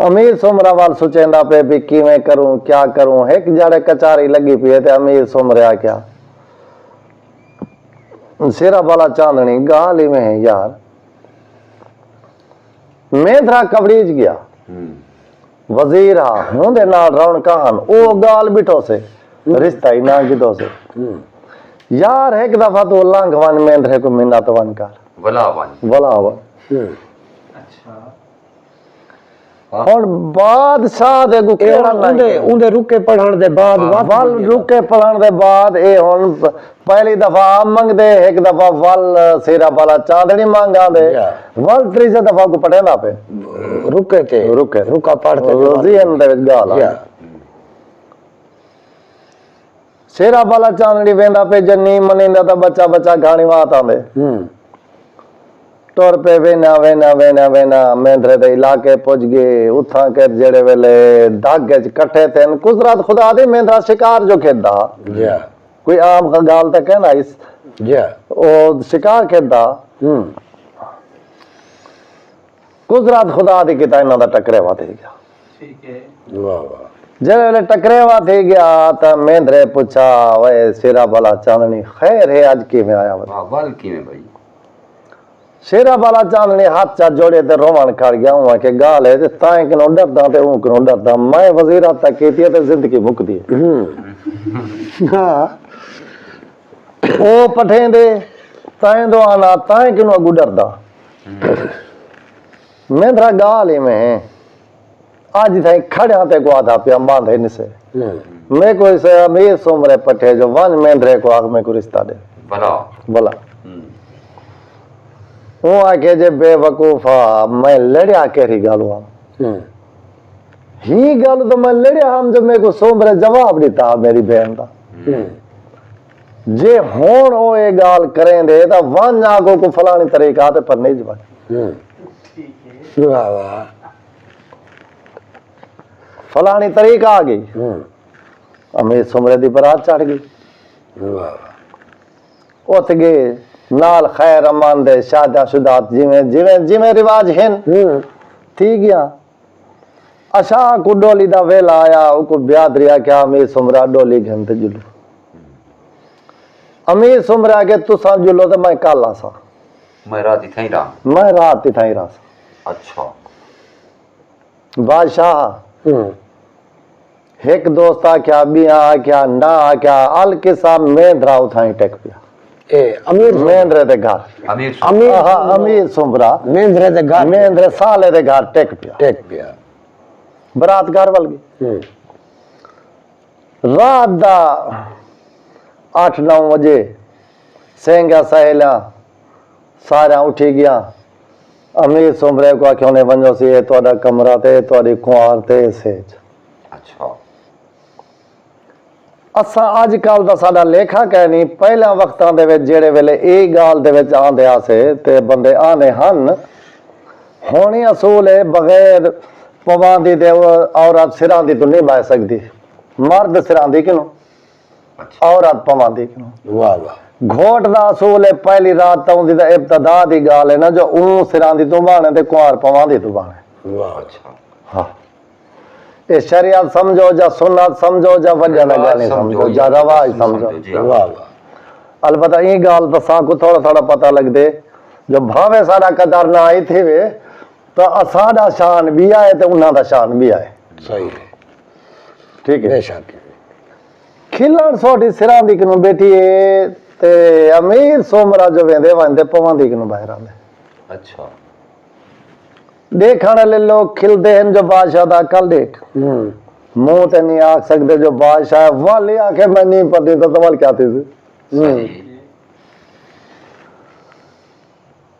امیر سومرا ول سوچیندا پئے بی کیویں کروں، کیا کروں؟ ہک جاڑے کچاری لڳی پئی ہے تے امیر سومرے آکھیا، سیرا بالا چاندݨی، ڳالھ ایویں ہے یار۔ میندرا کبڑیج ڳیا۔ وزیر ہا، ہوندے نال رونقاں ہن، او ڳالھ ٻٹھوسے، رشتہ ہی نہ گھدوسے۔ یار ہک دفعہ توں لنگھ ونڄ میندرے کوں منت ونڄ کر۔ ولا ونڄ۔ ولا ونڄ۔ ہݨ بادشاہ دے اڳوں کیڑھا لنگھ؟ اوندے رکے پڑھݨ دے بعد ول رکے پڑھݨ دے بعد اے ہݨ پہلی دفعہ آپ منگدے، ہک دفعہ ول سیرا بالا چاندݨی منگ آندے، ول تریجھے دفعہ کوں پٹھیندا پئے۔ رکے تے رکے رکا پڑھ تے ذہن دے وچ ڳالھ آ۔ سیرا بالا چاندݨی ویندا پئے، جے نی منیندا تاں بچا بچا گھاݨی وات آندے۔ ٹر پئے وینا وینا وینا وینا میندرے دے علاقے پج ڳئے۔ اتھاں کر جیڑھے ویلے دھگ اچ کٹھے تھن، قدرت خدا دی میندرا شکار جو کھیݙدا۔ کوئی عام ڳالھ تاں کائنا اس۔ او شکار کھیݙدا۔ قدرت خدا دی کیتا انہاں دا ٹکریوا تھی ڳیا۔ واہ واہ۔ جیڑھے ویلے ٹکریوا تھی ڳیا تاں میندرے پچھا، وے سیرا بالا چاندݨی خیر ہے، اڄ کیویں آیا وے؟ ول کیویں بھائی؟ شیرا والا چاندنی ہتھ چا جوڑے تے روون کھڑ گیا۔ اوں آکھے، گالھ ہے تے تائیں کنوں ڈرداں تے اوں کنوں ڈرداں۔ میں وزیراعظم تک کیتی ہے تے زندگی مکدی ہے۔ ہاں۔ او پٹھیں دے تائیں دو آنا تائیں کنوں اگو ڈرداں۔ مندرا گالھ ایویں ہے۔ اج تھائیں کھڑیاں تے کو آدھا پیا ماندھے نسے۔ میکو اسے امیر سومرے پٹھے جو ونج مندرے کو آکھ میکو رشتہ دے۔ بلا۔ بلا۔ اوں آکھے، جے بے وقوفا، میں لڑیا کیری گالوں؟ ہی گالوں تو میں لڑیا ہم جو میکو سومرے جواب ڈتا میری بہن دا۔ جے ہون او اے گالھ کریں دے تا ونج آکھو کو فلانی طریقہ تے پر نہیں جواب۔ فلانی طریق آ گئی۔ امیر سمرے دی برات چڑھ گئی۔ ات گئے نال خیر امان دے شاداں شدات جویں جویں جویں رواج ہن۔ تھی گیا۔ اشا کو ڈولی دا ویلا آیا، او کو بیادری آکھیا، امیر سمرا ڈولی گھن تے جلو۔ امیر سمرا کے تساں جلو تے میں کل آساں۔ میں رات اتھائیں رہاں۔ میں رات اتھائیں رہاں۔ اچھا۔ بادشاہ ہک دوست آکھیا، بیاں آکھیا، نہ آکھیا، القصہ مہندرا اتھائیں ٹک پیا۔ اے امیر سمرا۔ مہندرے دے گھر۔ امیر سمرا۔ امیر ہاں، ہاں، سمرا۔ امیر سمرا۔ مہندرے دے گھر۔ مہندرے سالے دے گھر ٹک پیا۔ ٹک پیا۔ برات گھر ول گئی۔ رات دا اٹھ نو وجے سینگا سہیلاں ساریاں اٹھی گیاں۔ امیر سومرے کو آکھیا، انہیں ونجو سی، اے تہاڈا کمرہ تے اے تہاڈی کنوار تے اے سیج۔ اچھا۔ اساں اج کل دا ساڈا لیکھا کائے نہیں، پہلاں وقتاں دے وچ جیڑے ویلے اے گال دے وچ آندے آسے تے بندے آنے ہن۔ ہونی اصول ہے، بغیر پواندی دے عورت سراندی تو نہیں بہ سکدی۔ مرد سراندی کنوں؟ اچھا۔ عورت پواندی کنوں؟ واہ واہ۔ گھوٹ دا اصول ہے، پہلی رات تاں اوندی دا ابتدا دی گال ہے نا، جو اوں سراندی تو بانے تے کنوار پواندی تو بانے۔ واہ۔ اچھا۔ ہاں۔ اے شریعت سمجھو جا سنت سمجھو جا وڈیاں دا گالیں سمجھو جا رواج سمجھو۔ جی ہاں۔ واہ واہ۔ البتہ ایں گال دا ساں کو تھوڑا تھوڑا پتہ لگدے جو بھاویں ساڈا قدر نہ آئی تھیوے، تاں اساݙا شان ٻیا ہے تے انہاں دا شان ٻیا ہے۔ صحیح ہے۔ ٹھیک ہے۔ بے شک۔ کھلݨ سوٹی سراندی کنوں ٻیٹھی ہے تے امیر سومرا جو ویندے ویندے پواندی کنوں ٻاہر آندے۔ اچھا۔ ݙیکھݨ والے لوک کھلدے ہن جو بادشاہ دا عقل ݙیکھ۔ منہ تے نہیں آکھ سکدے جو بادشاہ ہے، والی آکھے میں نہیں پڑھدی تاں تول کیا تھی سی۔ صحیح۔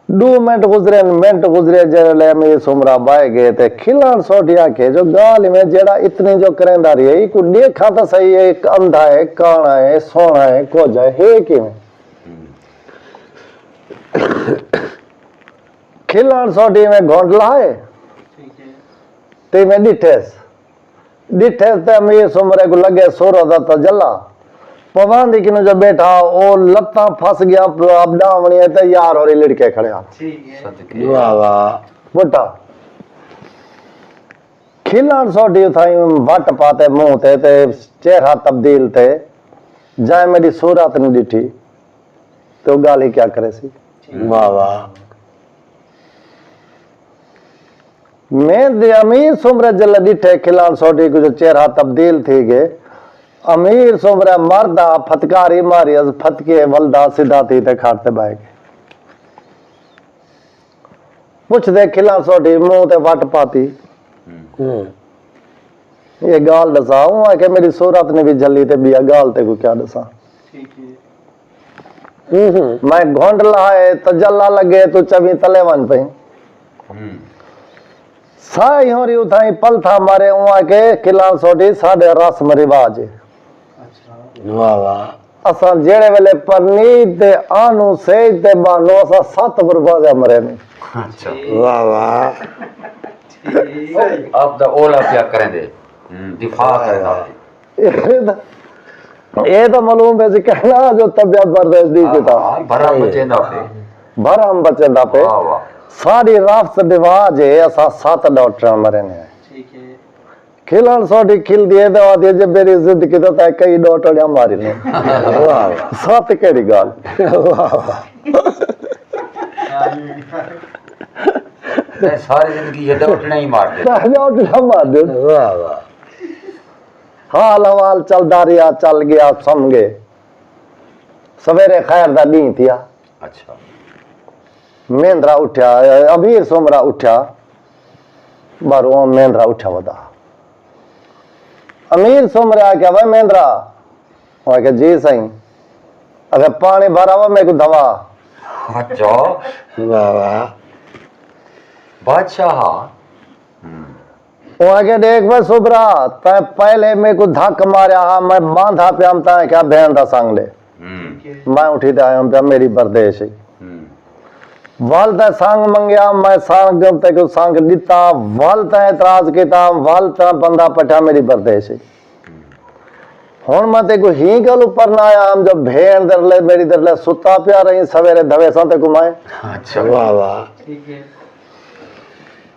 ݙو منٹ گزرے، منٹ گزرے، جیڑھے امیر سومرا ٻہہ ڳئے تے کھلݨ سوٹی آکھے جو گالھ ایویں جیڑھا اتنی جو کریندا رہے، ایکوں ݙیکھاں تاں صحیح، اے ہک اندھا ہے، کاݨا ہے، سوہݨا ہے، کجھ ہے، ہے کیویں؟ کھلݨ سوٹی ایویں گھنڈ لہائے تے ایویں ݙٹھیس۔ ݙٹھے تے امیر سمرے کوں لڳے سر دا تجلا۔ پواندی کنوں جو ٻیٹھا، او لتاں پھس ڳیاں، اب ݙاوݨی ہے تے یار ہوری لڑکے کھڑے ہن۔ صدقے۔ واہ واہ۔ ٻٹا۔ کھلݨ سوٹی اتھائیں وٹ پاتے منہ تے، تے چہرہ تبدیل تے، جائیں میݙی صورت نہیں ݙٹھی۔ تے او ڳالھ ہی کیا کریسی۔ واہ واہ۔ میں دے امیر سمرے جلے ݙٹھے کھلݨ سوٹی کوں جو چہرہ تبدیل تھی ڳئے۔ امیر سمرے مرد آ پھتکاری ماری، از پھتکے ولدا سدھا تھی تے کھٹ تے ٻہہ ڳئے۔ پچھدے کھلݨ سوٹی منہ تے وٹ پاتی۔ اے ڳالھ ݙسا، اوں آکھے میݙی صورت نہیں وی جھلی تے ٻیا ڳالھ تیکوں کیا ݙساں۔ میں گھنڈ لہائے، تجلا لڳے، توں چویں تلے ونڄ پئیں۔ سائیں ہوری اتھائیں پلتھا مارے، اوں آکھے کھلݨ سوٹی ساݙے رسم رواج ہے۔ واہ واہ۔ اساں جیڑھے ویلے پرنیت تے آنوں سیج تے ٻانوں، اساں ست پروازہ مریندے۔ اچھا۔ واہ واہ۔ آپ دا اولا پیا کریندے۔ دفاع کردا۔ اے تاں، اے تاں معلوم ہے جی کہنا جو طبیعت برداشت نہیں کیتا۔ ہاں، بھرم بچیندا پئے۔ بھرم بچیندا پئے۔ واہ واہ۔ ساݙی رفت رواج ہے، اساں ست ڈاکٹراں مریندے ہیں۔ ٹھیک ہے۔ کھلݨ سوٹی کھلدی ہے تے آہدی ہے، جے میݙی ضد کیتے تاں کئی ݙو ٹوڑیاں ماری لیں۔ واہ واہ۔ ست کیڑھی ڳالھ۔ واہ واہ۔ ساری زندگی جڈا اٹھنا ہی مار دے۔ واہ واہ۔ حال حوال چلدا رہیا، چل گیا، سم گئے۔ سویرے خیر دا ڈینہہ تھیا۔ اچھا۔ میندرا اٹھیا، امیر سومرا اٹھیا، باروں میندرا اٹھیا ودا۔ امیر سومرے آکھیا، وے میندرا۔ او آکھیا، جی سائیں۔ اگر پانی بھرا وا میکو دھوا۔ اچھا۔ واہ واہ۔ بادشاہ۔ او آکھیا، ڈیکھ وے سومرا، تیں پہلے میکو دھک ماریا ہا، میں باندھا پیام، تیں کیا بھین دا سنگ ڈے۔ میں اٹھی تے آیا پیا، میری بردیش ہی۔ ول تیں سنگ منگیا، میں سنگ تیکوں سنگ ڈتا، ول تیں اعتراض کیتا، ول تیں بندہ پٹھا، میری بردیش ہی۔ ہن میں تیکوں ہی گل اپر نہ آیا ہم، جو بھین درلے، میری درلے ستا پیا رہی، سویرے دھویساں تیکوں میں۔ اچھا۔ واہ واہ۔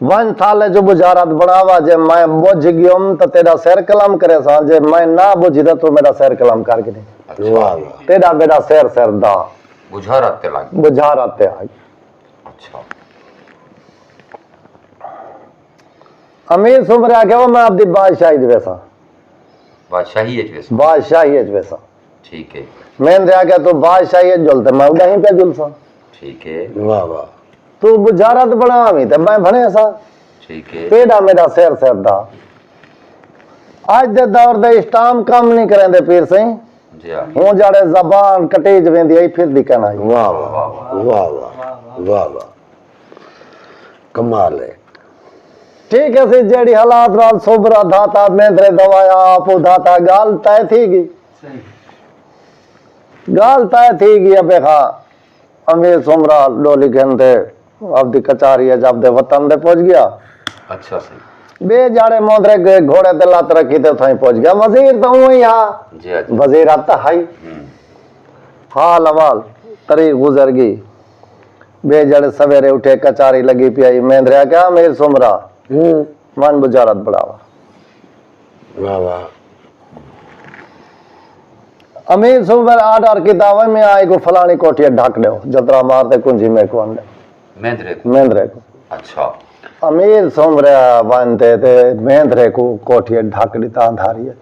ونج تھالے جو بجارت بناوا، جے میں بجھ گیوم تو تیرا سر قلم کرے ساں، جے میں نہ بجھی تو تو میرا سر قلم کر کے نہیں۔ واہ واہ۔ تیرا میرا سر سر دا۔ بجھارت تے لگ۔ بجارت تے آئی۔ اچھا۔ امیر سومرے آکھیا، وہ میں آپ دی بادشاہی وچ ویساں۔ بادشاہی اچ ویساں۔ بادشاہی اچ ویساں۔ ٹھیک ہے۔ میں نے آکھیا، تو بادشاہی اچ جل تے میں اڈاہیں پہ جلساں۔ ٹھیک ہے۔ واہ واہ۔ تو بجارت بناویں تے میں بنے ساں۔ ٹھیک ہے۔ تیڈا میڈا سر سر دا۔ اج دے دور دے اسٹام کم نہیں کریندے پیر سائیں۔ جی ہاں۔ ہوں جاڑے زبان کٹیج ویندی آئی پھر دی کہنا آئی۔ واہ واہ۔ واہ واہ۔ واہ واہ۔ کمال ہے۔ ٹھیک ہے سی، جیڑی حالات نال سومرا دھاتا میندرے دوایا، آپ دھاتا، گال طے تھی گئی۔ گال طے تھی گئی۔ ابے خا امیر سومرا ڈولی گھن تے آپ دی کچاری اچ آپ دے وطن دے پہنچ گیا۔ اچھا سی۔ بے جاڑے موندرے گئے گھوڑے تے لت رکھی تے اتھائیں پہنچ گیا۔ وزیر تو اوں ہی ہا۔ جی ہاں جی۔ وزیر ات ہائی۔ حال احوال تاریخ گزر گئی۔ بے جاڑے سویرے اٹھے، کچاری لگی پی آئی، میندرے آکھیا، امیر سومرا، ون بجارت بناوا۔ واہ واہ۔ امیر سومرا آرڈر کیتا، وے میں آئی کو فلانی کوٹھی ڈھک دیو، جترا مار تے کنجی میکو آن دیو۔ میندرے کو۔ میندرے کو۔ اچھا۔ امیر سومرا ون تے تے میندرے کو کوٹھی ڈھک دیتا اندھاری اچ۔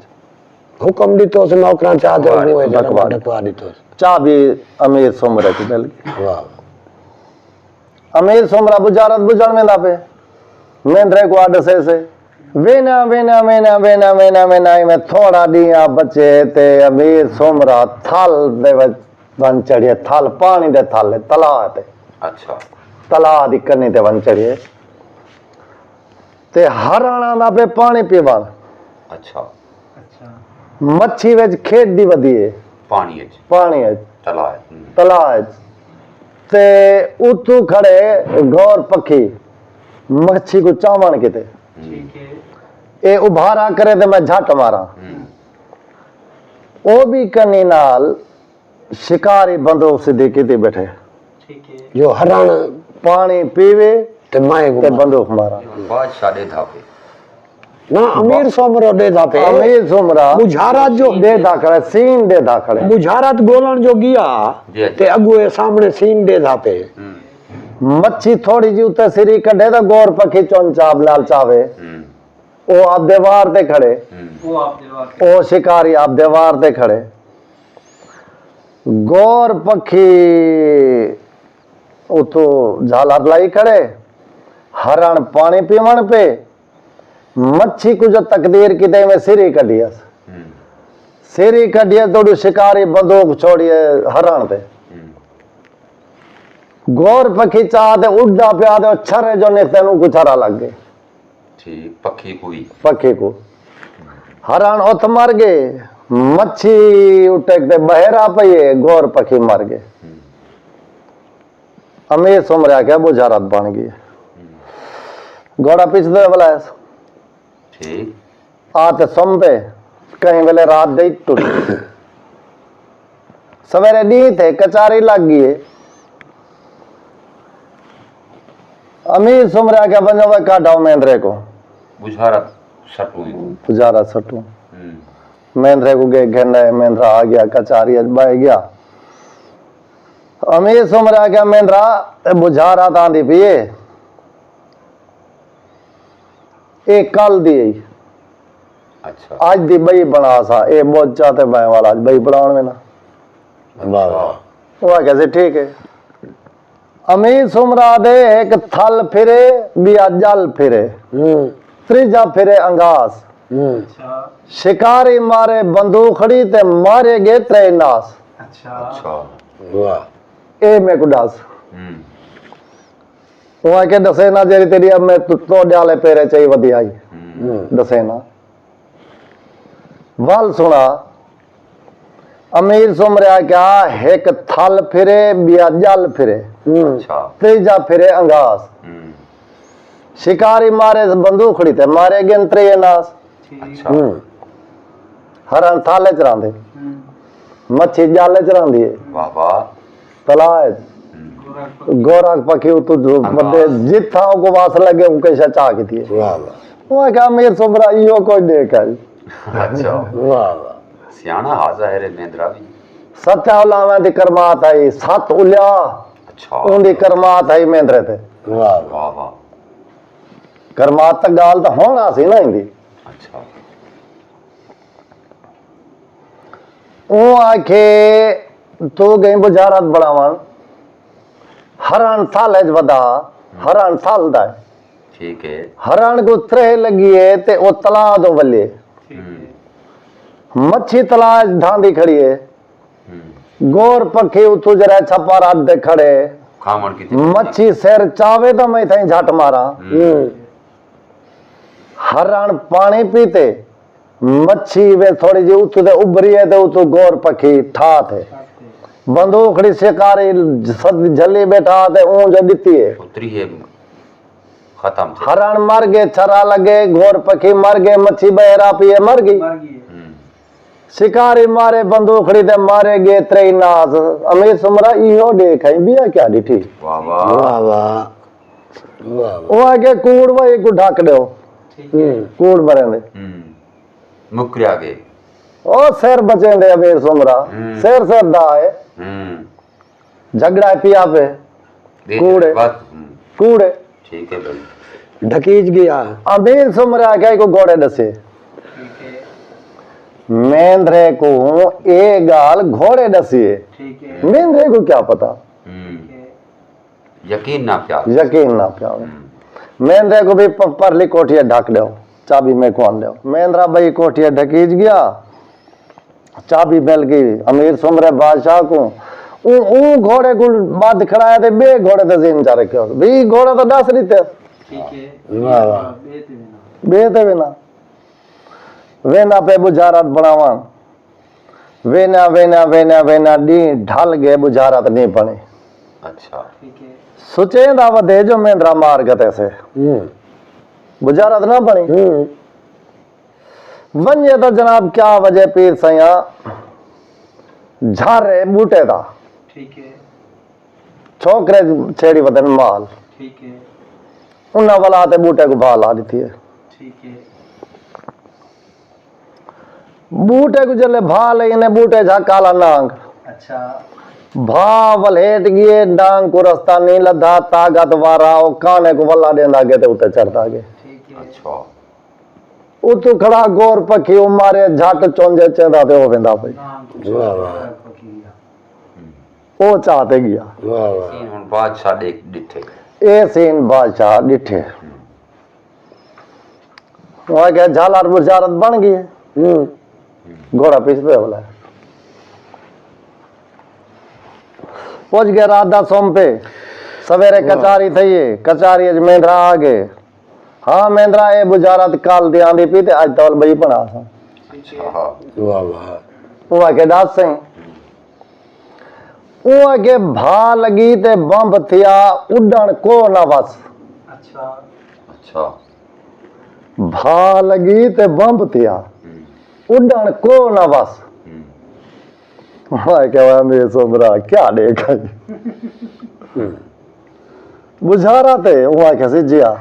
حکم ڈتو اس نوکراں چا تے بکوار۔ بکوار ڈتو۔ چابی امیر سومرے کو مل گئی۔ واہ۔ امیر سومرا بجارت بجن ویندا پے۔ میندرے کو آڈ سے سے۔ وینا وینا وینا وینا وینا وینا ایویں تھوڑا ڈیاں بچے تے امیر سومرا تھل دے وچ ون چڑھیے، تھل پانی دے تھل تلا تے۔ اچھا۔ تلا دی کنی تے ون چڑھیے۔ تے ہرن آندا پے پانی پیوݨ۔ اچھا۔ مچھی وچ کھیݙدی ودی ہے۔ پانی اچ۔ پانی اچ۔ تلا ہے۔ ہوں۔ تلا اچ۔ تے اتوں کھڑے گور پکھی مچھی کو چاوݨ کیتے۔ ہوں۔ اے ابھارا کرے تے میں جھٹ ماراں۔ ہوں۔ او بھی کنی نال شکاری بندوق سدھی کیتی بیٹھے۔ جو ہرن پانی پیوے تے میں تے بندوق مارا۔ بادشاہ ݙیدھا پے۔ نہ، امیر سومرو ݙیدھا پے۔ امیر سومرا بجھارا جو ݙیدھا کھڑے، سین ݙیدھا کھڑے۔ بجھارت گولن جو گیا جی، جی۔ تے اگو اے سامنے سین ݙیدھا پے۔ ہوں۔ مچھی تھوڑی جی اتے سری کڈھے تے گور پکھی چون چاپ نال چاوے۔ ہوں۔ او آپ دیوار تے کھڑے۔ ہوں۔ او شکاری آپ دیوار تے کھڑے۔ گور پکھی اتو جھالات لائی کھڑے۔ ہرن پانی پیون پے۔ مچھی کو جو تقدیر کیتے میں سری کڈھی اس۔ ہوں۔ سری کڈھی اس توڑو شکاری بندوق چھوڑیے ہرن تے۔ ہوں۔ گور پکھی چاہ تے اڈدا پیا تے او چھرے جو نکتے نوں کو چھرا لگ گئے۔ ٹھیک، پکھی کوئی۔ پکھی کو۔ ہرن اتھ مر گئے، مچھی اٹک تے بہرا پئی ہے، گور پکھی مر گئے۔ امیر سومرے آکھیا بجھارت بن گئی۔ گھوڑا پچھدے ولا ہے۔ ٹھیک۔ آ تے سم پے، کہیں ویلے رات دے ٹر۔ سویرے ݙینہہ تھے، کچاری لڳ ڳئی ہے۔ امیر سومرے آکھیا، ونڄو وے کڈھ آؤ میندرے کو۔ بجھارت سٹوں ہی۔ بجھارت سٹوں۔ ہوں۔ میندرے کو ڳئے گھن آئے، میندرا آ ڳیا، کچاری اچ ٻہہ ڳیا۔ امیر سمر آکھیا، میندرا، اے بجھارت آندی پئی اے، اے کل دی ہئی۔ اچھا۔ اڄ دی ٻئی بݨا سا، اے ٻجھ چا تے میں والا اڄ ٻئی بݨاوݨ وینا۔ واہ واہ۔ او آکھیا سی، ٹھیک ہے۔ امیر سمرا دے ہک تھل پھرے، ٻیا ڄل پھرے، ہوں۔ تریجھا پھرے انگاس۔ ہوں۔ شکاری مارے بندوخڑی تے مارے ڳئے ترے ناس۔ اچھا۔ اچھا۔ واہ۔ اے میکوں ݙس۔ ہوں۔ او آکھیا، ݙسینا جیڑھی تیݙی اب میں تو، تو ݙیالے پیرے چئی ودی آئی۔ ہوں۔ ݙسینا۔ ول سݨا، امیر سمرے آکھیا، ہک تھل پھرے، ٻیا ڄل پھرے، ہوں۔ اچھا۔ تریجھا پھرے انگاس۔ ہوں۔ شکاری مارے بندوخڑی تے مارے ڳئن تریہے ناس۔ ٹھیک۔ اچھا۔ ہوں۔ ہرݨ تھل اچ رہندے۔ ہوں۔ مچھی ڄل اچ رہندی ہے۔ واہ واہ۔ تلاء اچ۔ ہوں۔ گورک پکھی اتوں جو انگاس۔ ودے، جتھاں اوکوں وس لڳے، اوکوں شا چا کیتی ہے۔ واہ واہ۔ او آکھیا، امیر سمرا، ایہو کجھ ݙیکھ آئی۔ اچھا۔ واہ واہ۔ سیاݨا ہا ظاہر ہے میندرا وی۔ ست اولاواں دی کرمات آئی، ست الیا۔ اچھا۔ اوندی کرمات آئی میندرے تے۔ واہ واہ۔ واہ واہ۔ کرمات تاں ڳالھ تاں ہݨ آسی نا ایندی۔ اچھا۔ اوں آکھے، توں ڳئیں بجھارت بݨاوݨ، ہرݨ تھل اچ ودا، ہرݨ تھل دا ہے۔ ٹھیک ہے۔ ہرݨ کوں تریہہ لڳی ہے تے او تلاء دو ولے۔ ٹھیک ہے۔ ہوں۔ مچھی تلاء اچ ڈھاندی کھڑی ہے۔ ہوں۔ گور پکھی اتوں ذرا چھپا رات دے کھڑے۔ کھاوݨ کیتے۔ مچھی سر چاوے تاں میں تھائیں جھٹ ماراں۔ ہوں۔ ہرݨ پاݨی پیتے، مچھی وے تھوڑی جی اتوں تے ابھری ہے تے اتوں گور پکھی ٹھا تھے۔ بندوخڑی شکاری سد جھلی ٻیٹھا تے اوں جو ݙتی ہے۔ اتری ہے ختم تھے۔ ہرݨ مر ڳئے، چھرا لڳے، گور پکھی مر ڳئے، مچھی ٻہرا پئی ہے، مر ڳئی۔ مر ڳئی ہے۔ ہوں۔ شکاری مارے بندوخڑی تے مارے ڳئے تریہہ ناس۔ امیر سمرا ایہو ݙیکھ آئی، ٻیا کیا ݙٹھی؟ واہ واہ۔ واہ واہ۔ واہ واہ۔ او آکھے کوڑ وہی کوں ڈھک ݙیو۔ ٹھیک ہے۔ ہوں۔ کوڑ مریں دے۔ ہوں۔ مکریا ڳئے۔ او سر بچیں دے امیر سمرا۔ ہوں۔ سر سر دا ہے۔ ہوں۔ جھڳڑا پیا پے۔ ݙیکھ کوڑے۔ بات۔ ہوں۔ کوڑے۔ ٹھیک ہے بھائی۔ ڈھکیج ڳیا۔ امیر سمرا آکھیا، ایکوں گھوڑے ݙسے۔ ٹھیک ہے۔ میندرے کوں اے ڳالھ گھوڑے ݙسی ہے۔ ٹھیک ہے۔ میندرے کوں کیا پتہ؟ ہوں۔ ٹھیک ہے۔ یقین نہ پیا۔ یقین نہ پیا۔ ہوں۔ میندرے کوں بھی پ-، پرلی کوٹھی ڈھک ݙیو، چابی میکوں آن ݙیو۔ میندرا ٻئی کوٹھی ڈھکیج ڳیا۔ چابی مل ڳئی امیر سمرے بادشاہ کوں۔ اوں، اوں گھوڑے کوں ٻدھ کھڑایا تے ٻئے گھوڑے تے زین چا رکھیا۔ وی گھوڑا تاں ݙس ݙتے۔ ٹھیک ہے۔ واہ واہ۔ ٻئے تے وینا۔ ٻئے تے وینا۔ ویندا پئے بجھارت بݨاوݨ۔ وینا، وینا، وینا، وینا، ݙینہہ ڈھل ڳئے، بجھارت نی بݨی۔ اچھا۔ ٹھیک ہے۔ سچیندا ودے جو میندرا مار گھتے سے۔ ہوں۔ بجھارت نہ بݨی۔ ہوں۔ ونڄے تاں جناب کیا وجہ پیر سئیاں، جھر ہے ٻوٹے دا۔ ٹھیک ہے۔ چھوکرے چھیڑی ودن مال۔ ٹھیک ہے۔ انہاں ولا تے ٻوٹے کوں بھا لا ݙتی ہے۔ ٹھیک ہے۔ ٻوٹے کوں جلے بھا لئی نے ٻوٹے جھا کالا نانگ۔ اچھا۔ بھا ولھیٹ ڳئے، نانگ کوں رستہ نی لدھا، طاقت وارا او کانے کوں ولا ݙیندا ڳئے تے اتے چڑھدا ڳئے۔ ٹھیک ہے۔ اچھا۔ اتوں کھڑا گور پکھی او مارے جھٹ چونجے چیندا تے او ویندا پئی۔ واہ واہ۔ او چا تے ڳیا۔ واہ واہ۔ سین ہݨ بادشاہ ݙے-، ݙٹھے۔ اے سین بادشاہ ݙٹھے۔ او آکھیا جھالار بجھارت بݨ ڳئی ہے۔ ہوں۔ گھوڑا پیچھے تے ولا۔ پڄ ڳئے رات دا سم پے۔ سویرے واہ۔ کچاری تھئی ہے، کچاری اچ میندرا آ ڳئے۔ ہاں میندرا، اے بجھارت کل دی آندی پئی تے اڄ تول ٻئی بݨا ساں۔ اچھا۔ واہ واہ۔ او آکھے ݙس سئیں۔ او آکھے بھا لڳی تے بمب تھیا، اݙݨ کو نہ وس۔ اچھا۔ اچھا۔ بھا لڳی تے بمب تھیا، ہوں۔ اݙݨ کو نہ وس۔ ہوں۔ میں کہا، "واہ میرے سوبرا، کیا ݙیکھ آئی؟" بجھارت ہے، اوں آکھیا سی جیا۔